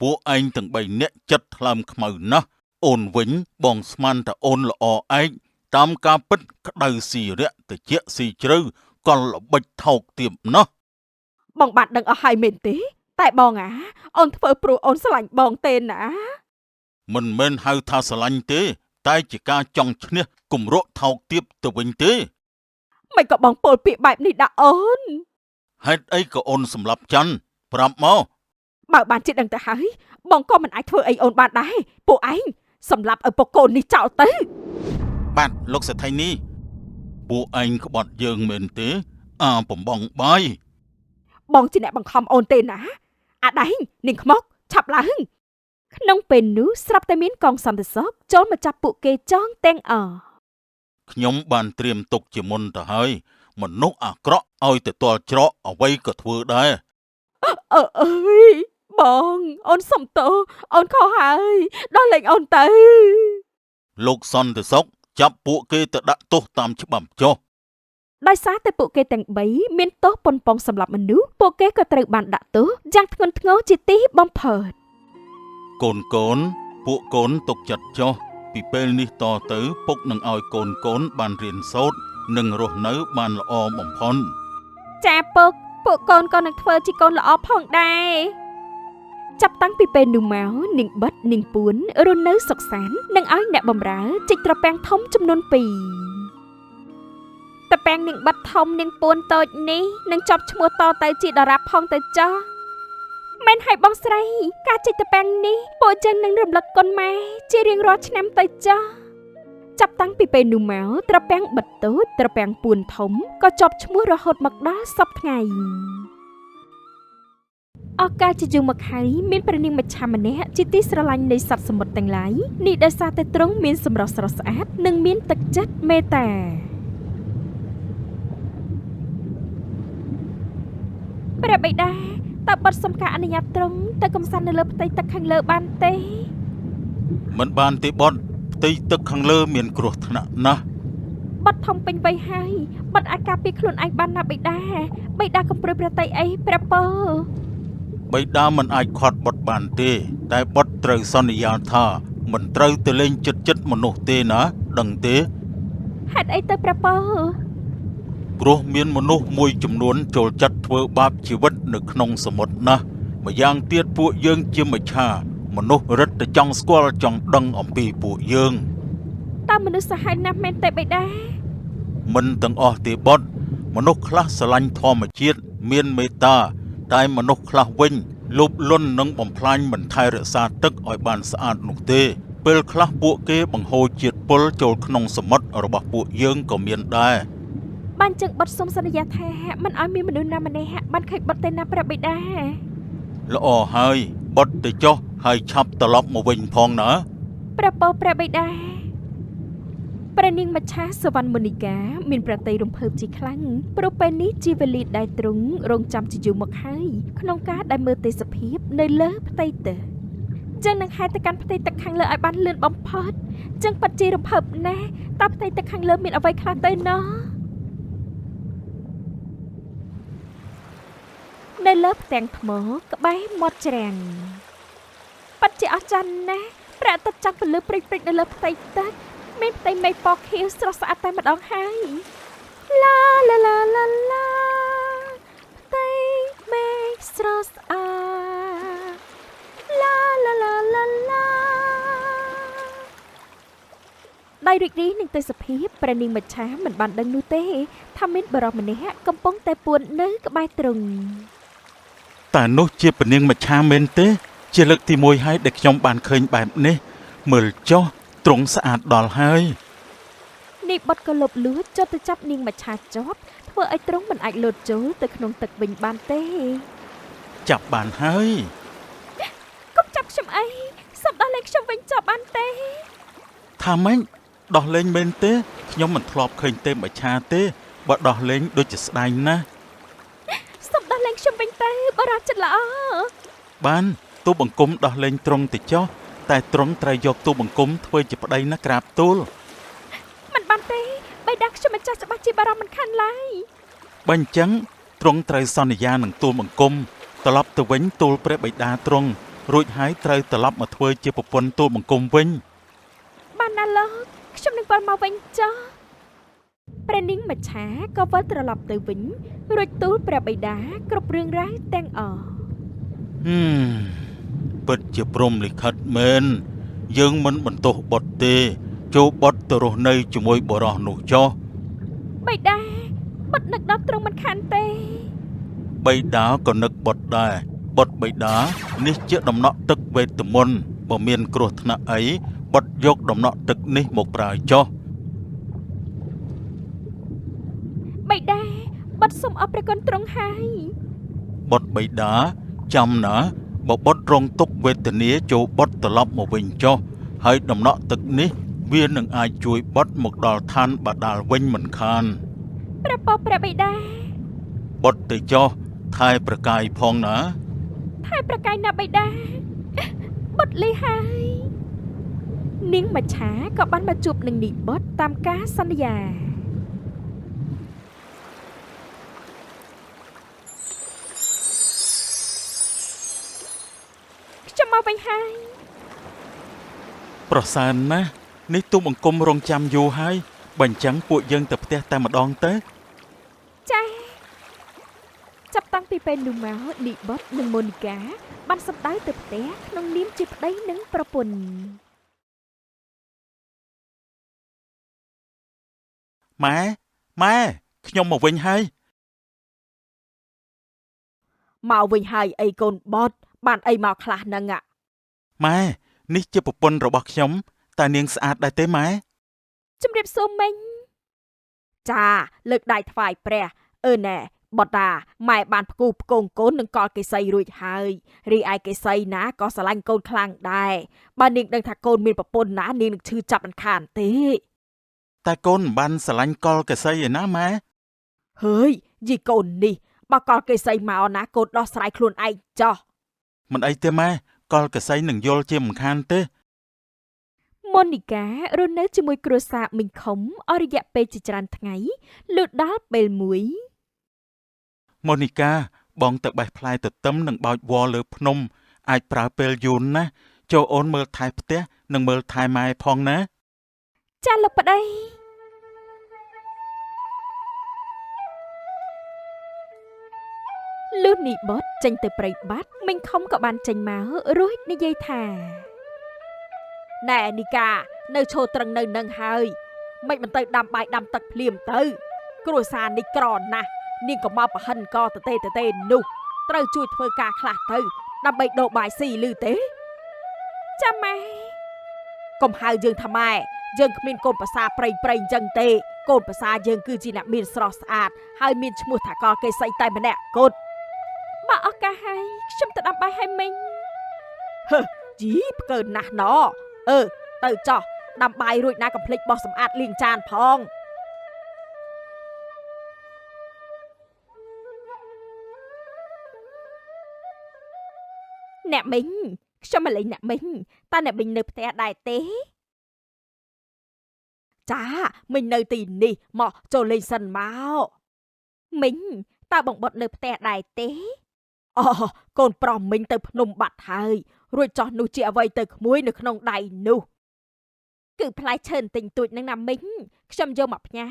ពួកឯងទាំង3នាក់ចិត្តថ្លើមខ្មៅណាស់អូនវិញបងស្មានតែអូនល្អឯកតាមការពិតក្តៅស៊ីរៈតិចស៊ីជ្រៅកលល្បិចថោកទាបណាស់ បងបានដឹងអស់ហើយមែនទេតែបងអាអូនធ្វើព្រោះអូនស្រឡាញ់បងទេណា មិនមែនហៅថាស្រឡាញ់ទេ តែជាការចង់ឈ្នះគម្រក់ថោកទាបទៅវិញទេ មិនក៏បងពោលពាក្យបែបនេះដាក់អូន ហេតុអីក៏អូនសម្លាប់ច័ន្ទប្រាប់មក បើបានជាដឹងទៅហើយបងក៏មិនអាចធ្វើអីអូនបានដែរពួកឯងសម្លាប់ឪពុកកូននេះចោលទៅ បាទលោកសេដ្ឋីនេះពួកឯងក្បត់យើងមែនទេអាបំបងបាយ បងជាអ្នកបង្ខំអូនទេណាអាដែងនាងខ្មុកឆាប់ឡើង ក្នុងពេលនោះស្រាប់តែមានកងសន្តិសុខចូលមកចាប់ពួកគេចងទាំងអស់ ខ្ញុំបានត្រៀមទុកជាមុនទៅហើយមនុស្សអាក្រក់ឲ្យទៅទាល់ច្រកអ្វីក៏ធ្វើដែរ អើអើយបងអូនសុំទោសអូនខុសហើយដោះលែងអូនទៅ លោកសន្តិសុខចាប់ពួកគេទៅដាក់ទោសតាមច្បាប់ចុះ ដោយសារតែពួកគេទាំង3មានទោសប៉ុនប៉ងសម្លាប់មនុស្សពួកគេក៏ត្រូវបានដាក់ទោសយ៉ាងធ្ងន់ធ្ងរជាទីបំផុត កូនកូនពួកកូនទុកចិត្តចុះពីពេលនេះតទៅពុកនឹងឲ្យកូនកូនបានរៀនសូត្រនិងរស់នៅបានល្អបំផុត ចាពុកពួកកូនក៏នឹងធ្វើជាកូនល្អផងដែរចាប់តាំងពីពេលនោះមកនាងបិទនាងពួនរស់នៅសុខសាន្តនិងឲ្យអ្នកបម្រើជីកត្រពាំងធំចំនួន2ត្រពាំងនាងបិទធំនាងពួនតូចនេះនឹងជាប់ឈ្មោះតទៅជាតារាផងទៅចោះមែនហើយបងស្រីការជីកត្រពាំងនេះពួកយើងនឹងរំលឹកគុណម៉ែជារៀងរាល់ឆ្នាំទៅចោះចាប់តាំងពីពេលនោះមកត្រពាំងបិទតូចត្រពាំងពួនធំក៏ជាប់ឈ្មោះរហូតមកដល់សព្វថ្ងៃអស់កាលជាយូរមកហើយមានព្រះនាងមច្ឆាម្នាក់ជាទីស្រឡាញ់នៃសត្វសមុទ្រទាំងឡាយនេះដោយសារតែទ្រង់មានសម្រស់ស្រស់ស្អាតនិងមានទឹកចិត្តមេត្តាព្រះបិតាតើបុត្រសុំការអនុញ្ញាតទ្រង់ទៅកំសាន្តនៅលើផ្ទៃទឹកខាងលើបានទេ មិនបានទេបុត្រផ្ទៃទឹកខាងលើមានគ្រោះថ្នាក់ណាស់ បុត្រធំពេញវ័យហើយបុត្រអាចការពារខ្លួនឯងបានណាបិតាបិតាកុំព្រួយប្រតិអីព្រះពរ បិតាមិនអាចខាត់បុត្របានទេ តែបុត្រត្រូវសន្យាថាមិនត្រូវទៅលេងចិត្តចិត្តមនុស្សទេណាដឹងទេ ហេតុអីទៅព្រះពរ ព្រោះមានមនុស្សមួយចំនួនចូលចិត្តធ្វើបាបជីវិតនៅក្នុងសមុទ្រណាស់ម្យ៉ាងទៀតពួកយើងជាមច្ឆាមនុស្សរឹតតែចង់ស្គាល់ចង់ដឹងអំពីពួកយើង តើមនុស្សសាហាវណាស់មែនទេបិតា មិនទាំងអស់ទេបុត្រមនុស្សខ្លះស្រឡាញ់ធម្មជាតិមានមេត្តាតែមនុស្សខ្លះវិញលោភលន់និងបំផ្លាញមិនថែរក្សាទឹកឲ្យបានស្អាតនោះទេពេលខ្លះពួកគេបង្ហូរជាតិពុលចូលក្នុងសមុទ្ររបស់ពួកយើងក៏មានដែរ បានចឹងបុត្រសូមសន្យាថាមិនឲ្យមានមនុស្សណាម្នាក់បានឃើញបុត្រទេណាព្រះបិតា ល្អហើយបុត្រទៅចុះហើយឆាប់ត្រឡប់មកវិញផងណា ព្រះពរព្រះបិតាព្រះនាងមច្ឆាសវណ្ណមុនីកាមានប្រតិយរំភើបជាខ្លាំងព្រោះពេលនេះជាវេលាដែលទ្រង់រងចាំជាយូរមកហើយក្នុងការដែលមើលទេសភាពនៅលើផ្ទៃទឹកចឹងនឹងហែទៅកាន់ផ្ទៃទឹកខាងលើឲ្យបានលឿនបំផុតចឹងពិតជារំភើបណាស់តើផ្ទៃទឹកខាងលើមានអ្វីខ្លះទៅណោះនៅលើផ្ទាំងថ្មក្បែរមាត់ច្រាំងពិតជាអស្ចារ្យណាស់ព្រះអាទិត្យចាំងពន្លឺព្រិចៗនៅលើផ្ទៃទឹកមានផ្ទៃមេឃពណ៌ខៀវស្រស់ស្អាតតែម្ដងហើយឡាឡាឡាឡាឡាផ្ទៃមេឃស្រស់ស្អាតឡាឡាឡាឡាឡាដោយរីករាយនឹងទេសភាពព្រះនាងមច្ឆាមិនបានដឹងនោះទេថាមានបុរសម្នាក់កំពុងតែពួននៅក្បែរទ្រង់ តែនោះជាព្រះនាងមច្ឆាមែនទេ ជាលើកទី1ហើយដែលខ្ញុំបានឃើញបែបនេះមើលចុះទ្រង់ស្អាតដល់ហើយ នេះបុត្រក៏លបលួចចុះទៅចាប់នាងមច្ឆាជាប់ធ្វើឲ្យទ្រង់មិនអាចលោតចូលទៅក្នុងទឹកវិញបានទេ ចាប់បានហើយ កុំចាប់ខ្ញុំអីសូមដោះលែងខ្ញុំវិញចុះបានទេ ថាម៉េចដោះលែងមែនទេខ្ញុំមិនធ្លាប់ឃើញទេមច្ឆាទេបើដោះលែងដូចជាស្ដាយណាស់ សូមដោះលែងខ្ញុំវិញទៅបរិសុទ្ធចិត្តល្អ បានទូបង្គំដោះលែងត្រង់ទៅចុះតែត្រង់ត្រូវយកទូបង្គំធ្វើជាប្តីណាក្រាបទូល មិនបានទេបិតាខ្ញុំម្ចាស់ច្បាស់ជាបារម្ភមិនខានឡើយ បើអញ្ចឹងត្រង់ត្រូវសន្យានឹងទូលបង្គំត្រឡប់ទៅវិញទូលព្រះបិតាត្រង់រួចហើយត្រូវត្រឡប់មកធ្វើជាប្រពន្ធទូលបង្គំវិញ បានណាលោកខ្ញុំនឹងវិលមកវិញចុះព្រះនាងមច្ឆាក៏វិលត្រឡប់ទៅវិញរួចទូលព្រះបិតាគ្រប់រឿងរ៉ាវទាំងអស់ ហឹមពិតជាព្រំលិខិតមែនយើងមិនបន្ទោសបុត្រទេចូលបុត្រទៅរស់នៅជាមួយបុរសនោះចុះ បិតាបុត្រនឹកដល់ទ្រង់មិនខានទេ បិតាក៏នឹកបុត្រដែរបុត្របិតានេះជាដំណក់ទឹកវេទមន្តបើមានគ្រោះថ្នាក់អីបុត្រយកដំណក់ទឹកនេះមកប្រើចុះ បិតាបុត្រសូមអរព្រះគុណទ្រង់ហើយ បុត្របិតាចាំណាបើបុត្ររងទុក្ខវេទនាចូលបុត្រត្រឡប់មកវិញចុះហើយដំណក់ទឹកនេះវានឹងអាចជួយបុត្រមកដល់ឋានបាតាលវិញមិនខាន ព្រះពរព្រះបិតា បុត្រទៅចុះថែប្រកាយផងណា ថែប្រកាយណាបិតាបុត្រលីហើយនាងមច្ឆាក៏បានមកជួបនឹងនីបុត្រតាមការសន្យាខ្ញុំមកវិញហើយ ប្រសើរណាស់នេះទូបង្គំរងចាំយូរហើយបើអញ្ចឹងពួកយើងទៅផ្ទះតែម្ដងទៅ ចា៎ចាប់តាំងពីពេលនោះមកនីបុត្រនិងម៉ូនីកាបានសម្ដៅទៅផ្ទះក្នុងនាមជាប្តីនិងប្រពន្ធ ម៉ែម៉ែខ្ញុំមកវិញហើយ មកវិញហើយអីកូនបុត្របានអីមកខ្លះហ្នឹងอะ ម៉ែនេះជាប្រពន្ធរបស់ខ្ញុំតើនាងស្អាតដែរទេម៉ែ ជំរាបសួរមិញ ចាលើកដៃថ្វាយព្រះអឺណែបុត្រាម៉ែបានផ្គូផ្គងកូននឹងកលកេសីរួចហើយរីឯកេសីណាក៏ស្រឡាញ់កូនខ្លាំងដែរបើនាងដឹងថាកូនមានប្រពន្ធណានាងនឹងឈឺចាប់មិនខានទេ តែកូនមិនបានស្រឡាញ់កលកសីឯណាម៉ែ ហើយយីកូននេះបើកលកេសីមកណាកូនដោះស្រាយខ្លួនឯងចោះ មិនអីទេម៉ែកលកសីនឹងយល់ជាមិនខានទេ ម៉ូនីការស់នៅជាមួយគ្រួសារមីងខុំអស់រយៈពេលជាច្រើនថ្ងៃលុះដល់ពេលមួយ ម៉ូនីកាបងទៅបេះផ្លែទទឹមនិងបោចវល្លិលើភ្នំអាចប្រើពេលយូរណាស់ចូលអូនមើលថែផ្ទះនិងមើលថែម៉ែផងណា ចាលោកប្តីលុះនីបុត្រចេញទៅព្រៃបាត់មីងខុំក៏បានចេញមករួចនិយាយថា ណែនីកានៅឈរត្រឹងនៅនឹងហើយមិនមិនទៅដាំបាយដាំទឹកភ្លាមទៅគ្រួសារនេះក្រណាស់នាងក៏មកប្រហិនកតទេតទេនោះត្រូវជួយធ្វើការខ្លះទៅដើម្បីដូរបាយស៊ីឮទេ ចាម៉ែ កុំហៅយើងថាម៉ែយើងគ្មានកូនប្រសាព្រៃព្រៃអញ្ចឹងទេកូនប្រសាយើងគឺជាអ្នកមានស្រស់ស្អាតហើយមានឈ្មោះថាកលកេសីតែម្នាក់គត់ បើអស់ការហើយខ្ញុំទៅដាំបាយឲ្យមីង ហឺជីផ្កើណាស់ណអឺទៅចោះដាំបាយរួចណាកុំភ្លេចបោះសម្អាតលាងចានផង អ្នកមីងខ្ញុំមកលេងអ្នកមីងតើអ្នកមីងនៅផ្ទះដែរទេ ចាមីងនៅទីនេះមកចូលលេងសិនមក មីងតើបងបុតនៅផ្ទះដែរទេ អូកូនប្រុសមីងទៅភ្នំបាត់ហើយរួចចោះនោះជាអ្វីទៅក្មួយនៅក្នុងដៃនោះ គឺផ្លែឈើទិញទួចនឹងណាមីងខ្ញុំយកមកផ្ញើ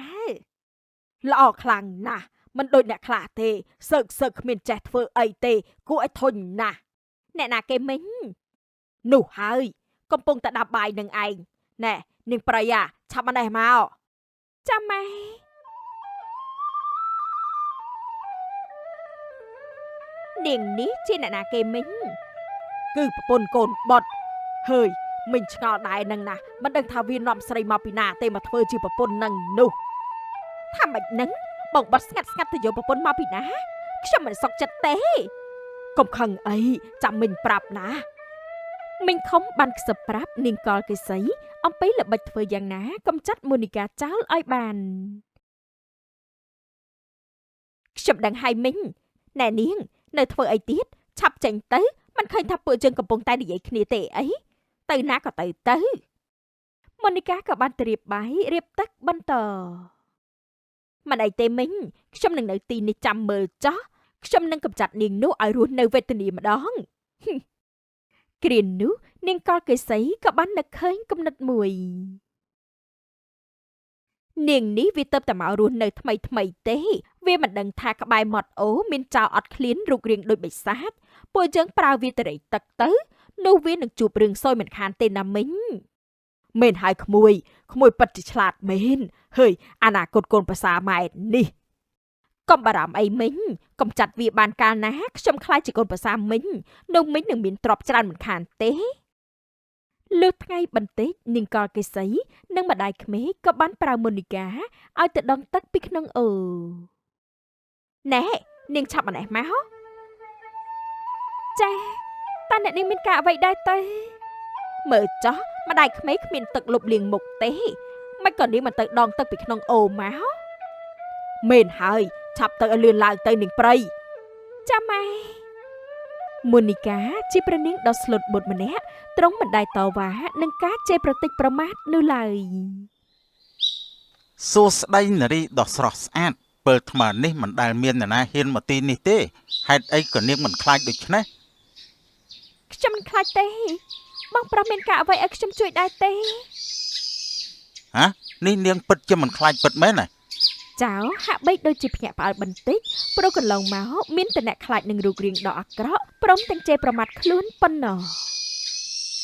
ល្អខ្លាំងណាស់មិនដូចអ្នកខ្លះទេសើកសើកគ្មានចេះធ្វើអីទេគួរឲ្យធុញណាស់ អ្នកណាគេមីង នោះហើយកំពុងតែដាំបាយនឹងឯងណែនាងប្រៃអាឆាប់មកនេះមក ចាំម៉ែនាងនេះជាអ្នកណាគេមីង គឺប្រពន្ធកូនបុត្រហើយមីងឆ្ងល់ដែរនឹងណាមិនដឹងថាវានាំស្រីមកពីណាទេមកធ្វើជាប្រពន្ធនឹងនោះ ថាម៉េចនឹងបងបុត្រស្ងាត់ស្ងាត់ទៅយកប្រពន្ធមកពីណាខ្ញុំមិនសុខចិត្តទេ កុំខឹងអីចាំមិញប្រាប់ណា មីងខំបានខ្សឹបប្រាប់នាងកលកេសីអំពីល្បិចធ្វើយ៉ាងណាកម្ចាត់មូនីកាចោលឲ្យបានខ្ញុំដឹងហើយមីងណែនាងនៅធ្វើអីទៀតឆាប់ចេញទៅមិនឃើញថាពួកយើងកំពុងតែនិយាយគ្នាទេអីទៅណាក៏ទៅទៅមូនីកាក៏បានទៅរៀបបាយរៀបទឹកបន្តមិនអីទេមីងខ្ញុំនឹងនៅទីនេះចាំមើលចោះខ្ញុំនឹងកម្ចាត់នាងនោះឲ្យរស់នៅវេទនាម្ដងគ្រានោះនាងកលកេសីក៏បាននឹកឃើញគំនិតមួយនាងនេះវាទៅតែមករស់នៅថ្មីថ្មីទេវាមិនដឹងថាក្បែរមាត់អូមានចោលអត់ឃ្លានរូបរាងដូចបិសាចពួកយើងប្រើវាទៅរៃទឹកទៅនោះវានឹងជួបរឿងសយមិនខានទេណាមីងមែនហើយក្មួយក្មួយពិតជាឆ្លាតមែនហើយអនាគតកូនប្រសាម៉ែនេះកុំបារម្ភអីមីងកុំចាត់វាបានកាលណាខ្ញុំខ្លាចជាកូនប្រសាមីងនោះមីងនឹងមានទ្រព្យច្រើនមិនខានទេលុះថ្ងៃបន្តិចនាងកលកេសីនិងម្ដាយក្មេកក៏បានប្រើមូនីកាឲ្យទៅដងទឹកពីក្នុងអូណែនាងឆាប់ម្នេះមកចាតើអ្នកនាងមានការអ្វីដែរទៅមើលចោះម្ដាយក្មេកគ្មានទឹកលុបលាងមុខទេមិនក៏នាងមិនទៅដងទឹកពីក្នុងអូមកមែនហើយឆាប់ទៅឲ្យលឿនឡើងទៅនាងព្រៃចាំម៉ែមូនីកាជាព្រះនាងដ៏ស្លូតបូតម្នាក់ទ្រង់មិនដែលតវ៉ានឹងការជេរប្រតិចប្រមាថនោះឡើយសួស្តីនារីដ៏ស្រស់ស្អាតពេលថ្មនេះមិនដែលមាននរណាហ៊ានមកទីនេះទេហេតុអីក៏នាងមិនខ្លាចដូច្នេះខ្ញុំមិនខ្លាចទេបងប្រុសមានការអ្វីឲ្យខ្ញុំជួយដែរទេហ៎នេះនាងពិតជាមិនខ្លាចពិតមែនណាចៅហាក់បីដូចជាភ្ញាក់ផ្អើលបន្តិចព្រោះកន្លងមកមានតែអ្នកខ្លាចនឹងរូបរាងដ៏អាក្រក់ព្រមទាំងជេរប្រមាថខ្លួនប៉ុណ្ណោះ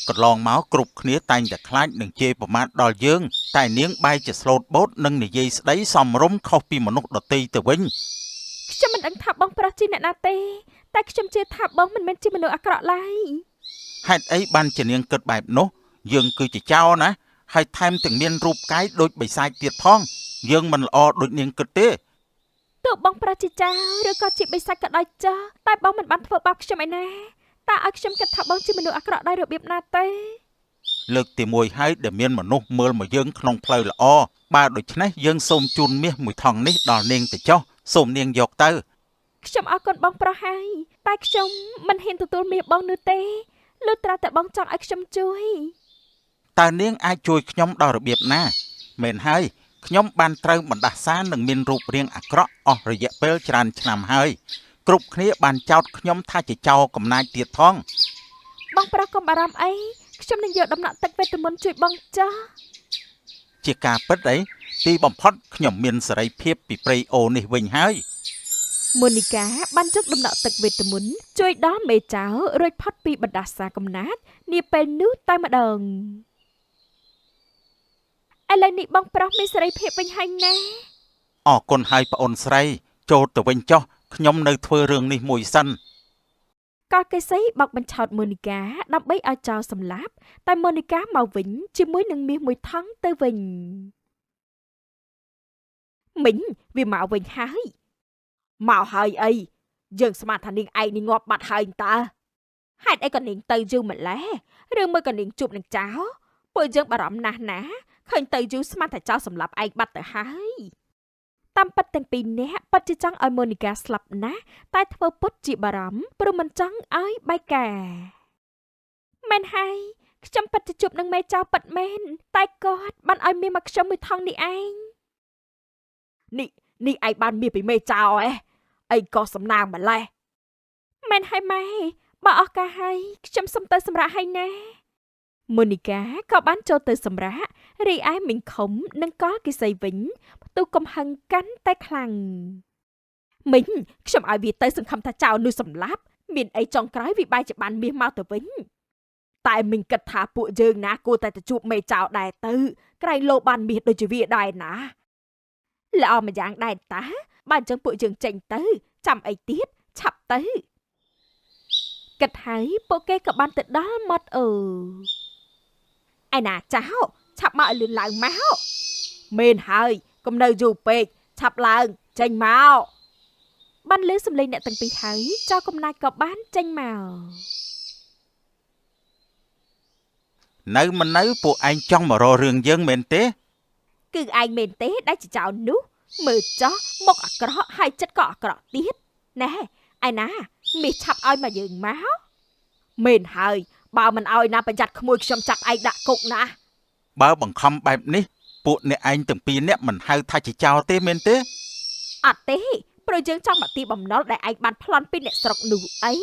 កន្លងមកគ្រប់គ្នាតែងតែខ្លាចនឹងជេរប្រមាថដល់យើងតែនាងបែរជាស្លូតបូតនិងនិយាយស្ដីសមរម្យខុសពីមនុស្សដទៃទៅវិញខ្ញុំមិនដឹងថាបងប្រុសជាអ្នកណាទេតែខ្ញុំជឿថាបងមិនមែនជាមនុស្សអាក្រក់ឡើយហេតុអីបានជានាងគិតបែបនោះយើងគឺជាចៅណាហើយថែមទាំងមានរូបកាយដូចបិសាចទៀតផងយើងមិនល្អដូចនាងគិតទេទោះបងប្រុសជាចៅឬក៏ជាបិសាចក៏ដោយចោះតែបងមិនបានធ្វើបាបខ្ញុំឯណាតើឲ្យខ្ញុំគិតថាបងជាមនុស្សអាក្រក់ដោយរបៀបណាទេលើកទី1ហើយដែលមានមនុស្សមើលមកយើងក្នុងផ្លូវល្អបើដូច្នេះយើងសូមជូនមាសមួយថងនេះដល់នាងទៅចុះសូមនាងយកទៅខ្ញុំអរគុណបងប្រុសហើយតែខ្ញុំមិនហ៊ានទទួលមាសបងនោះទេលុះត្រាតែបងចង់ឲ្យខ្ញុំជួយតើនាងអាចជួយខ្ញុំដល់របៀបណាមែនហើយខ្ញុំបានត្រូវបណ្ដាសានឹងមានរូបរាងអាក្រក់អស់រយៈពេលច្រើនឆ្នាំហើយគ្រប់គ្នាបានចោទខ្ញុំថាជាចោរកំណាចទៀតផងបងប្រុសកុំបារម្ភអីខ្ញុំនឹងយកដំណក់ទឹកវេទមន្តជួយបងចាស់ជាការពិតអីទីបំផុតខ្ញុំមានសេរីភាពពីព្រៃអូនេះវិញហើយមូនីកាបានយកដំណក់ទឹកវេទមន្តជួយដល់មេចៅរួចផុតពីបណ្ដាសាកំណាចនាពេលនោះតែម្ដងឥឡូវនេះបងប្រុសមានសេរីភាពវិញហើយណាអរគុណហើយប្អូនស្រីចូលទៅវិញចុះខ្ញុំនៅធ្វើរឿងនេះមួយសិនកលកេសីបោកបញ្ឆោតមូនីកាដើម្បីឲ្យចោលសម្លាប់តែមូនីកាមកវិញជាមួយនឹងមាសមួយថងទៅវិញមីងវាមកវិញហើយមកហើយអីយើងស្មានថានាងឯងនេះងាប់បាត់ហើយតើហេតុអីក៏នាងទៅយូរម្ល៉េះឬមួយក៏នាងជួបនឹងចោលពួកយើងបារម្ភណាស់ណាឃើញទៅយូរស្មានថាចោលសម្លាប់ឯងបាត់ទៅហើយតាមពិតទាំងពីរនាក់ពិតជាចង់ឲ្យមូនីកាស្លាប់ណាស់តែធ្វើពុតជាបារម្ភព្រោះមិនចង់ឲ្យបែកការមែនហើយខ្ញុំពិតជាជួបនឹងមេចៅពិតមែនតែគាត់បានឲ្យមាសមកខ្ញុំមួយថងនេះឯងនេះឯងបានមាសពីមេចៅអេអីក៏សំណាងម្ល៉េះមែនហើយម៉ែបើអស់ការហើយខ្ញុំសុំទៅសម្រាកហើយណាមូនីកាក៏បានចូលទៅសម្រាករីឯមីងខុំនិងកលកេសីវិញផ្ទុះកំហឹងកាន់តែខ្លាំងមីងខ្ញុំឲ្យវាទៅសង្ឃឹមថាចៅនោះសម្លាប់មានអីចុងក្រោយវាបែរជាបានមាសមកទៅវិញតែមីងគិតថាពួកយើងណាគួរតែទៅជួបមេចៅដែរទៅក្រែងលោបានមាសដូចជាវាដែរណាល្អម្យ៉ាងដែរតាបើអញ្ចឹងពួកយើងចេញទៅចាំអីទៀតឆាប់ទៅគិតហើយពួកគេក៏បានទៅដល់មាត់អូឯណាចៅឆាប់មកឲ្យលឿនឡើងមកមែនហើយកុំនៅយូរពេកឆាប់ឡើងចេញមក បានលើសំឡេងអ្នកទាំងពីរហើយចៅកំណាចក៏បានចេញមក នៅមិននៅពួកឯងចង់មករករឿងយើងមែនទេ គឺឯងមែនទេដែលជាចៅនោះមើលចោះមុខអាក្រក់ហើយចិត្តក៏អាក្រក់ទៀតណែឯណាមាសឆាប់ឲ្យមកយើងមកមែនហើយបើមិនឲ្យណាប្រយ័ត្នក្មួយខ្ញុំចាប់ឯងដាក់គុកណា បើបង្ខំបែបនេះពួកអ្នកឯងទាំងពីរនាក់មិនហៅថាជាចោរទេមែនទេ អត់ទេព្រោះយើងចង់មកទីបំណុលដែលឯងបានប្លន់ពីអ្នកស្រុកនោះអី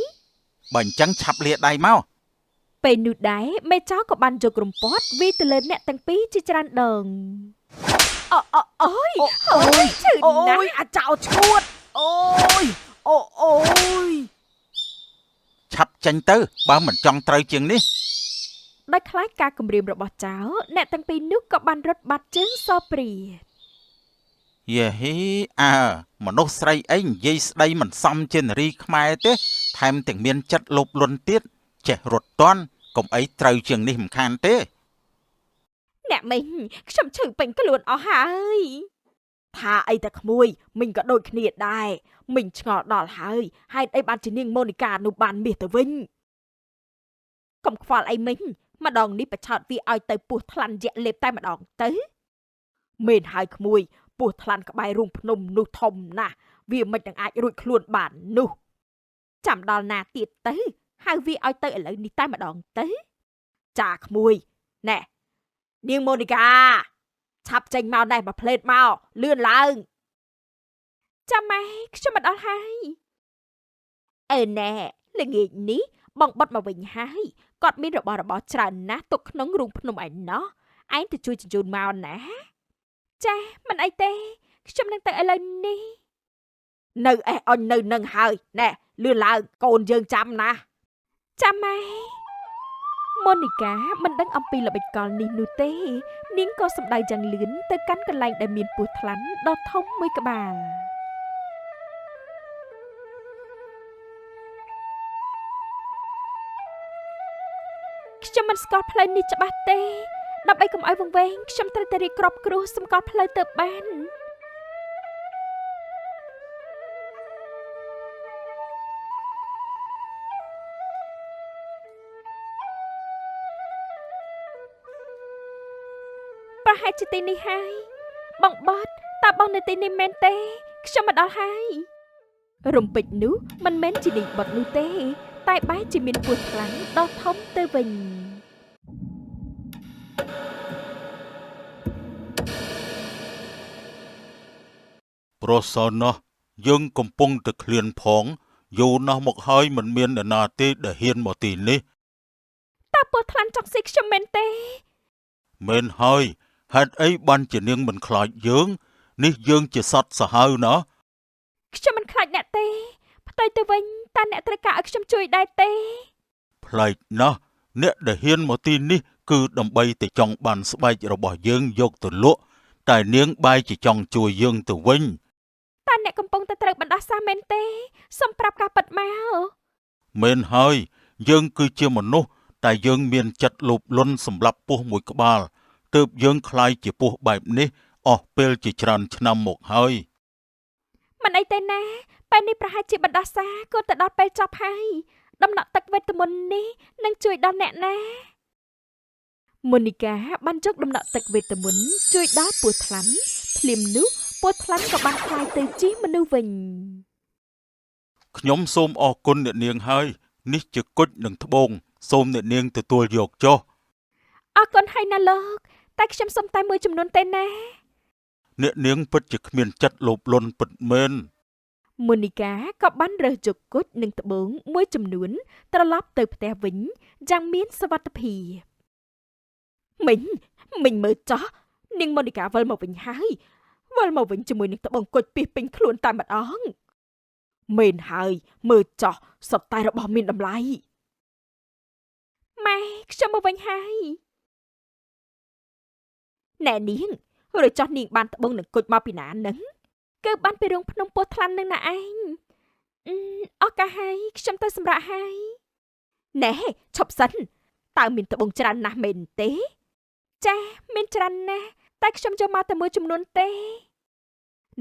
បើអញ្ចឹងឆាប់លាដៃមក ពេលនោះដែរមេចៅក៏បានយករំពាត់វាយទៅលើអ្នកទាំងពីរជាច្រើនដង អូអូអូយអូយឈឺណាស់អាចោឈួតអូយអូអូយ ឆាប់ចេញទៅបើមិនចង់ត្រូវជាងនេះ ដោយខ្លាចការគំរាមរបស់ចៅអ្នកទាំងពីរនោះក៏បានរត់បាត់ជើងសព្រា យេហេអើមនុស្សស្រីអីនិយាយស្ដីមិនសមជានារីខ្មែរទេថែមទាំងមានចិត្តលោភលន់ទៀតចេះរត់តន់កុំអីត្រូវជាងនេះមិនខានទេ អ្នកមីងខ្ញុំឈឺពេញខ្លួនអស់ហើយថាអីតែក្មួយមីងក៏ដូចគ្នាដែរមីងឆ្ងល់ដល់ហើយហេតុអីបានជានាងម៉ូនីកានោះបានមាសទៅវិញកុំខ្វល់អីមីងម្ដងនេះប្រឆោតវាឲ្យទៅពោះថ្លាន់យៈលេបតែម្ដងទៅមែនហើយក្មួយពោះថ្លាន់ក្បែររូងភ្នំនោះធំណាស់វាមិននឹងអាចរួចខ្លួនបាននោះចាំដល់ណាទៀតទៅហៅវាឲ្យទៅឥឡូវនេះតែម្ដងទៅចាក្មួយណែនាងម៉ូនីកាឆាប់ចេញមកណែមកផ្លេតមកលឿនឡើង ចាំម៉ែខ្ញុំមកដល់ហើយអឺណែល្ងាចនេះបងបុតមកវិញហើយគាត់មានរបស់របរច្រើនណាស់ទុកក្នុងរូងភ្នំឯណោះឯងទៅជួយជញ្ជូនមកណាចាមិនអីទេខ្ញុំនឹងទៅឥឡូវនេះ នៅអេះអញនៅនឹងហើយណែលឿនឡើងកូនយើងចាំណា ចាំម៉ែម៉ូនីកាមិនដឹងអំពីល្បិចកលនេះនោះទេនាងក៏សម្ដៅយ៉ាងលឿនទៅកាន់កន្លែងដែលមានពស់ថ្លាន់ដ៏ធំមួយក្បាលខ្ញុំមិនស្គាល់ផ្លូវនេះច្បាស់ទេដើម្បីកុំឲ្យវង្វេងខ្ញុំត្រូវតែរៀបក្របគ្រោះសម្គាល់ផ្លូវទៅបានប្រហែលជាទីនេះហើយបងបត់តើបងនៅទីនេះមែនទេខ្ញុំមកដល់ហើយរំពេចនោះមិនមែនជានាងបត់នោះទេតែបែរជាមានពស់ថ្លាន់ដ៏ធំទៅវិញ ប្រសើរណាស់យើងកំពុងតែឃ្លានផងយូរណាស់មកហើយមិនមាននរណាទេដែលហ៊ានមកទីនេះ តើពស់ថ្លាន់ចង់ស៊ីខ្ញុំមែនទេ មែនហើយហេតុអីបានជានាងមិនខ្លាចយើងនេះយើងជាសត្វសាហាវណា ខ្ញុំមិនខ្លាចអ្នកទេផ្ទុយទៅវិញតើអ្នកត្រូវការឲ្យខ្ញុំជួយដែរទេ ប្លែកណាស់អ្នកដែលហ៊ានមកទីនេះគឺដើម្បីតែចង់បានស្បែករបស់យើងយកទៅលក់តែនាងបែរជាចង់ជួយយើងទៅវិញ តើអ្នកកំពុងតែត្រូវបណ្ដោះសាសមែនទេសូមប្រាប់ការពិតមក មែនហើយយើងគឺជាមនុស្សតែយើងមានចិត្តលោភលន់សម្រាប់ពស់មួយក្បាលទើបយើងក្លាយជាពស់បែបនេះអស់ពេលជាច្រើនឆ្នាំមកហើយ មិនអីទេណាពេលនេះប្រហែលជាបណ្ដោះសាគួរតែដល់ពេលចប់ហើយដំណក់ទឹកវេទមន្តនេះនឹងជួយដល់អ្នកណាម៉ូនីកាបានយកដំណក់ទឹកវេទមន្តជួយដល់ពស់ថ្លាន់ភ្លាមនោះពស់ថ្លាន់ក៏បានក្លាយទៅជាមនុស្សវិញ ខ្ញុំសូមអរគុណអ្នកនាងហើយនេះជាគុជនិងត្បូងសូមអ្នកនាងទទួលយកចុះ អរគុណហើយណាលោកតែខ្ញុំសុំតែមួយចំនួនទេណា អ្នកនាងពិតជាគ្មានចិត្តលោភលន់ពិតមែន ម៉ូនីកាក៏បានរើសយកគុជនិងត្បូងមួយចំនួនត្រឡប់ទៅផ្ទះវិញយ៉ាងមានសុវត្ថិភាព មីងមីងមើលចោះនាងម៉ូនីកាវិលមកវិញហើយវិលមកវិញជាមួយនឹងត្បូងគុជពីពេញខ្លួនតែម្ដងមែនហើយមើលចោះសុទ្ធតែរបស់មានតម្លៃ ម៉ែខ្ញុំមកវិញហើយ ណែនាងឬចោះនាងបានត្បូងនឹងគុជមកពីណានឹង គឺបានពីរឿងភ្នំពោះថ្លាន់នឹងណាឯងអស់កាហើយខ្ញុំទៅសម្រាប់ហើយ ណែឈប់សិនតើមានត្បូងច្រើនណាស់មែនទេ ចាមានច្រើនណាស់តែខ្ញុំយកមកតែមួយចំនួនទេ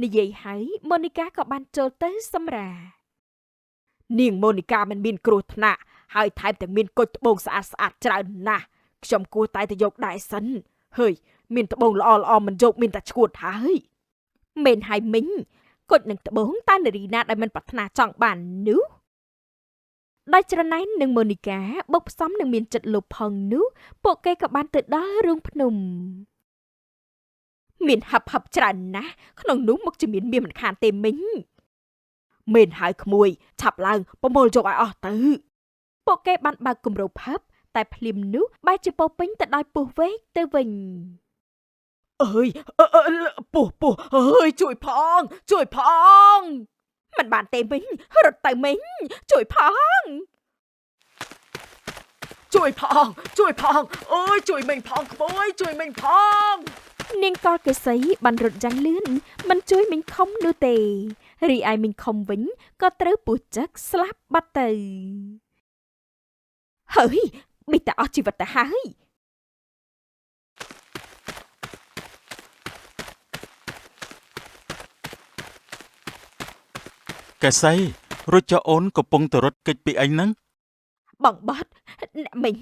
និយាយហើយម៉ូនីកាក៏បានចូលទៅសម្រាក នាងម៉ូនីកាមិនមានគ្រោះថ្នាក់ហើយថែមទាំងមានគុជត្បូងស្អាតស្អាតច្រើនណាស់ខ្ញុំគួរតែទៅយកដែរសិនហើយមានត្បូងល្អល្អមិនយកមានតែឈួតហើយ មែនហើយមីងគុជនឹងត្បូងតើនារីណាដែលមិនប្រាថ្នាចង់បាននោះដោយច្រណែននឹងម៉ូនីកាបុកផ្សំនឹងមានចិត្តលោភផងនោះពួកគេក៏បានទៅដល់រូងភ្នំ មានហឹបហឹបច្រើនណាស់ក្នុងនោះមកជាមានមាសមិនខានទេមីងមែនហើយក្មួយឆាប់ឡើងប្រមូលយកឲ្យអស់ទៅ ពួកគេបានបើកគម្របហឹបតែភ្លាមនោះបែរជាពោពេញទៅដោយពស់វែកទៅវិញ អើយពស់ពស់អើយជួយផងជួយផង មិនបានទេមីងរត់ទៅមីងជួយផង ជួយផងជួយផងអើយជួយមីងផងក្មួយជួយមីងផង នាងកលកេសីបានរត់យ៉ាងលឿនមិនជួយមីងខំនោះទេរីឯមីងខំវិញក៏ត្រូវពស់ចឹកស្លាប់បាត់ទៅហើយប៊ីតាអស់ជីវិតទៅហើយ កេសីរួចចុះអូនកំពុងទៅរត់គេចពីអីហ្នឹង បងបត់អ្នកមីង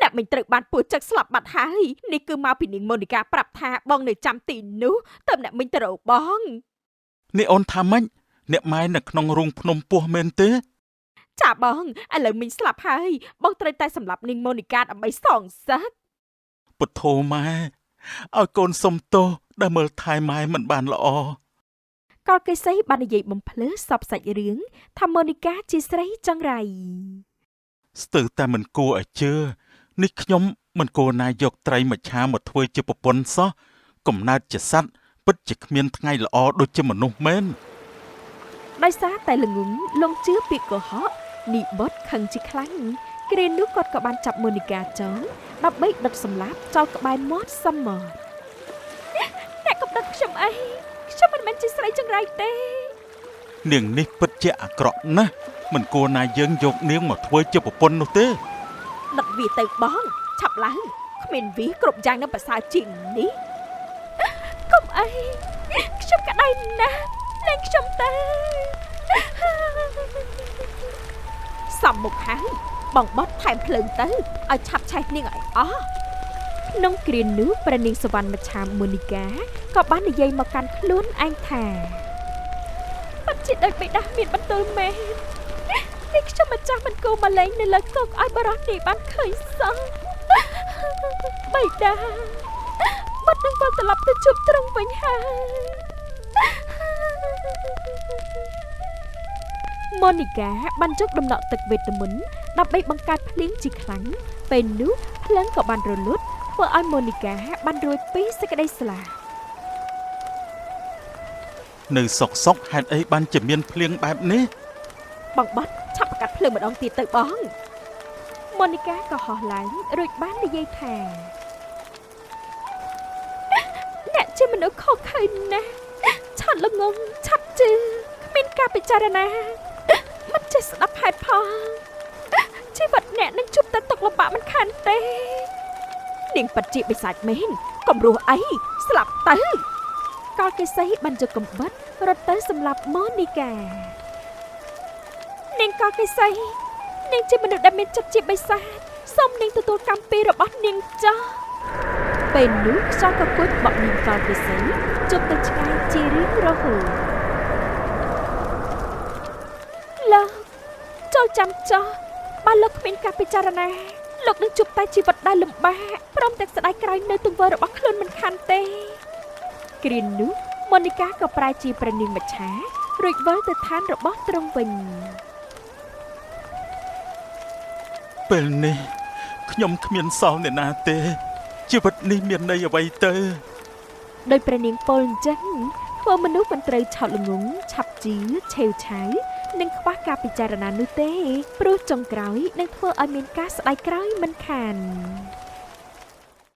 អ្នកមីងត្រូវបានពស់ចឹកស្លាប់បាត់ហើយនេះគឺមកពីនាងម៉ូនីកាប្រាប់ថាបងនៅចាំទីនោះតើអ្នកមីងទៅរកបង នេះអូនថាម៉េចអ្នកម៉ែនៅក្នុងរូងភ្នំពស់មែនទេ ចាបងឥឡូវមីងស្លាប់ហើយបងត្រូវតែសម្លាប់នាងម៉ូនីកាដើម្បីសងសឹក ពុទ្ធោម៉ែឲ្យកូនសុំទោសដែលមើលថែម៉ែមិនបានល្អ កលកេសីបាននិយាយបំភ្លឺសពសាច់រឿងថាម៉ូនីកាជាស្រីចង្រៃ ស្ទើរតែមិនគួរឲ្យជឿនេះខ្ញុំមិនគួរណាយកត្រីមច្ឆាមកធ្វើជាប្រពន្ធសោះកំណើតជាសត្វពិតជាគ្មានថ្ងៃល្អដូចជាមនុស្សមែន ដោយសារតែល្ងងលងជឿពាក្យកុហកនីបុតខឹងជាខ្លាំងគ្រានោះគាត់ក៏បានចាប់ម៉ូនីកាចងដើម្បីដុតសម្លាប់ចោលក្បែរមាត់សមុទ្រអ្នកកំដិតខ្ញុំអីខ្ញុំមិនមែនជាស្រីចង្រៃទេ នាងនេះពិតជាអាក្រក់ណាស់មិនគួរណាយើងយកនាងមកធ្វើជាប្រពន្ធនោះទេ ដុតវាទៅបងឆាប់ឡើងគ្មានវាគ្រប់យ៉ាងនឹងប្រសើរជាងនេះ កុំអីខ្ញុំក្តៅណាស់លែងខ្ញុំទៅ សំមុខហើយបងបត់ថែមភ្លើងទៅឲ្យឆាប់ឆេះនាងឲ្យអស់ ក្នុងគ្រានោះព្រះនាងសវណ្ណមច្ឆាម៉ូនីកាក៏បាននិយាយមកកាន់ខ្លួនឯងថាពិតជាដូចបិតាមានបន្ទូលមែននេះខ្ញុំម្ចាស់មិនគួរមកលេងនៅលើកុកឲ្យបរិសនេះបានឃើញសោះបិតាបាត់នឹងវិលត្រឡប់ទៅជួបទ្រង់វិញហើយម៉ូនីកាបានយកដំណក់ទឹកវេទមន្តដើម្បីបង្កើតភ្លៀងជាខ្លាំងពេលនោះភ្លើងក៏បានរលត់ធ្វើឲ្យម៉ូនីកាបានរួចពីសេចក្តីស្លាប់ នៅសុកសុកហេតុអីបានជាមានភ្លៀងបែបនេះ បងបត់ឆាប់ប្រកាសភ្លើងម្ដងទៀតទៅបង ម៉ូនីកាក៏ហោះឡើងរួចបាននិយាយថាអ្នកជាមនុស្សខុសខើណាស់ឆាត់ល្ងងឆាប់ជឿគ្មានការពិចារណាមិនចេះស្ដាប់ហេតុផលជីវិតអ្នកនឹងជួបតែទុក្ខលំបាកមិនខានទេ នាងពិតជាបិសាចមែនកុំរស់អីស្លាប់ទៅ កលកេសីបានយកកំបិតរត់ទៅសម្លាប់ម៉ូនីកានាងកលកេសីនាងជាមនុស្សដែលមានចិត្តជាបិសាចសូមនាងទទួលកម្មពីរបស់នាងចោះពេលនោះខ្យល់ក៏គួចបក់នាងកលកេសីជប់ទៅឆ្ងាយជារៀងរហូតលោកចូលចាំចោះបើលោកគ្មានការពិចារណាលោកនឹងជួបតែជីវិតដែលលំបាកព្រមទាំងស្ដាយក្រោយនៅទង្វើរបស់ខ្លួនមិនខានទេគ្រានោះម៉ូនីកាក៏ប្រែជាព្រះនាងមច្ឆារួចវិលទៅឋានរបស់ទ្រង់វិញ ពេលនេះខ្ញុំគ្មានសល់អ្នកណាទេជីវិតនេះមានន័យអ្វីទៅ ដោយព្រះនាងពោលអញ្ចឹងធ្វើមនុស្សមិនត្រូវឆោតល្ងងឆាប់ជឿឆេវឆាវនិងខ្វះការពិចារណានោះទេព្រោះចុងក្រោយនឹងធ្វើឲ្យមានការស្ដាយក្រោយមិនខាន។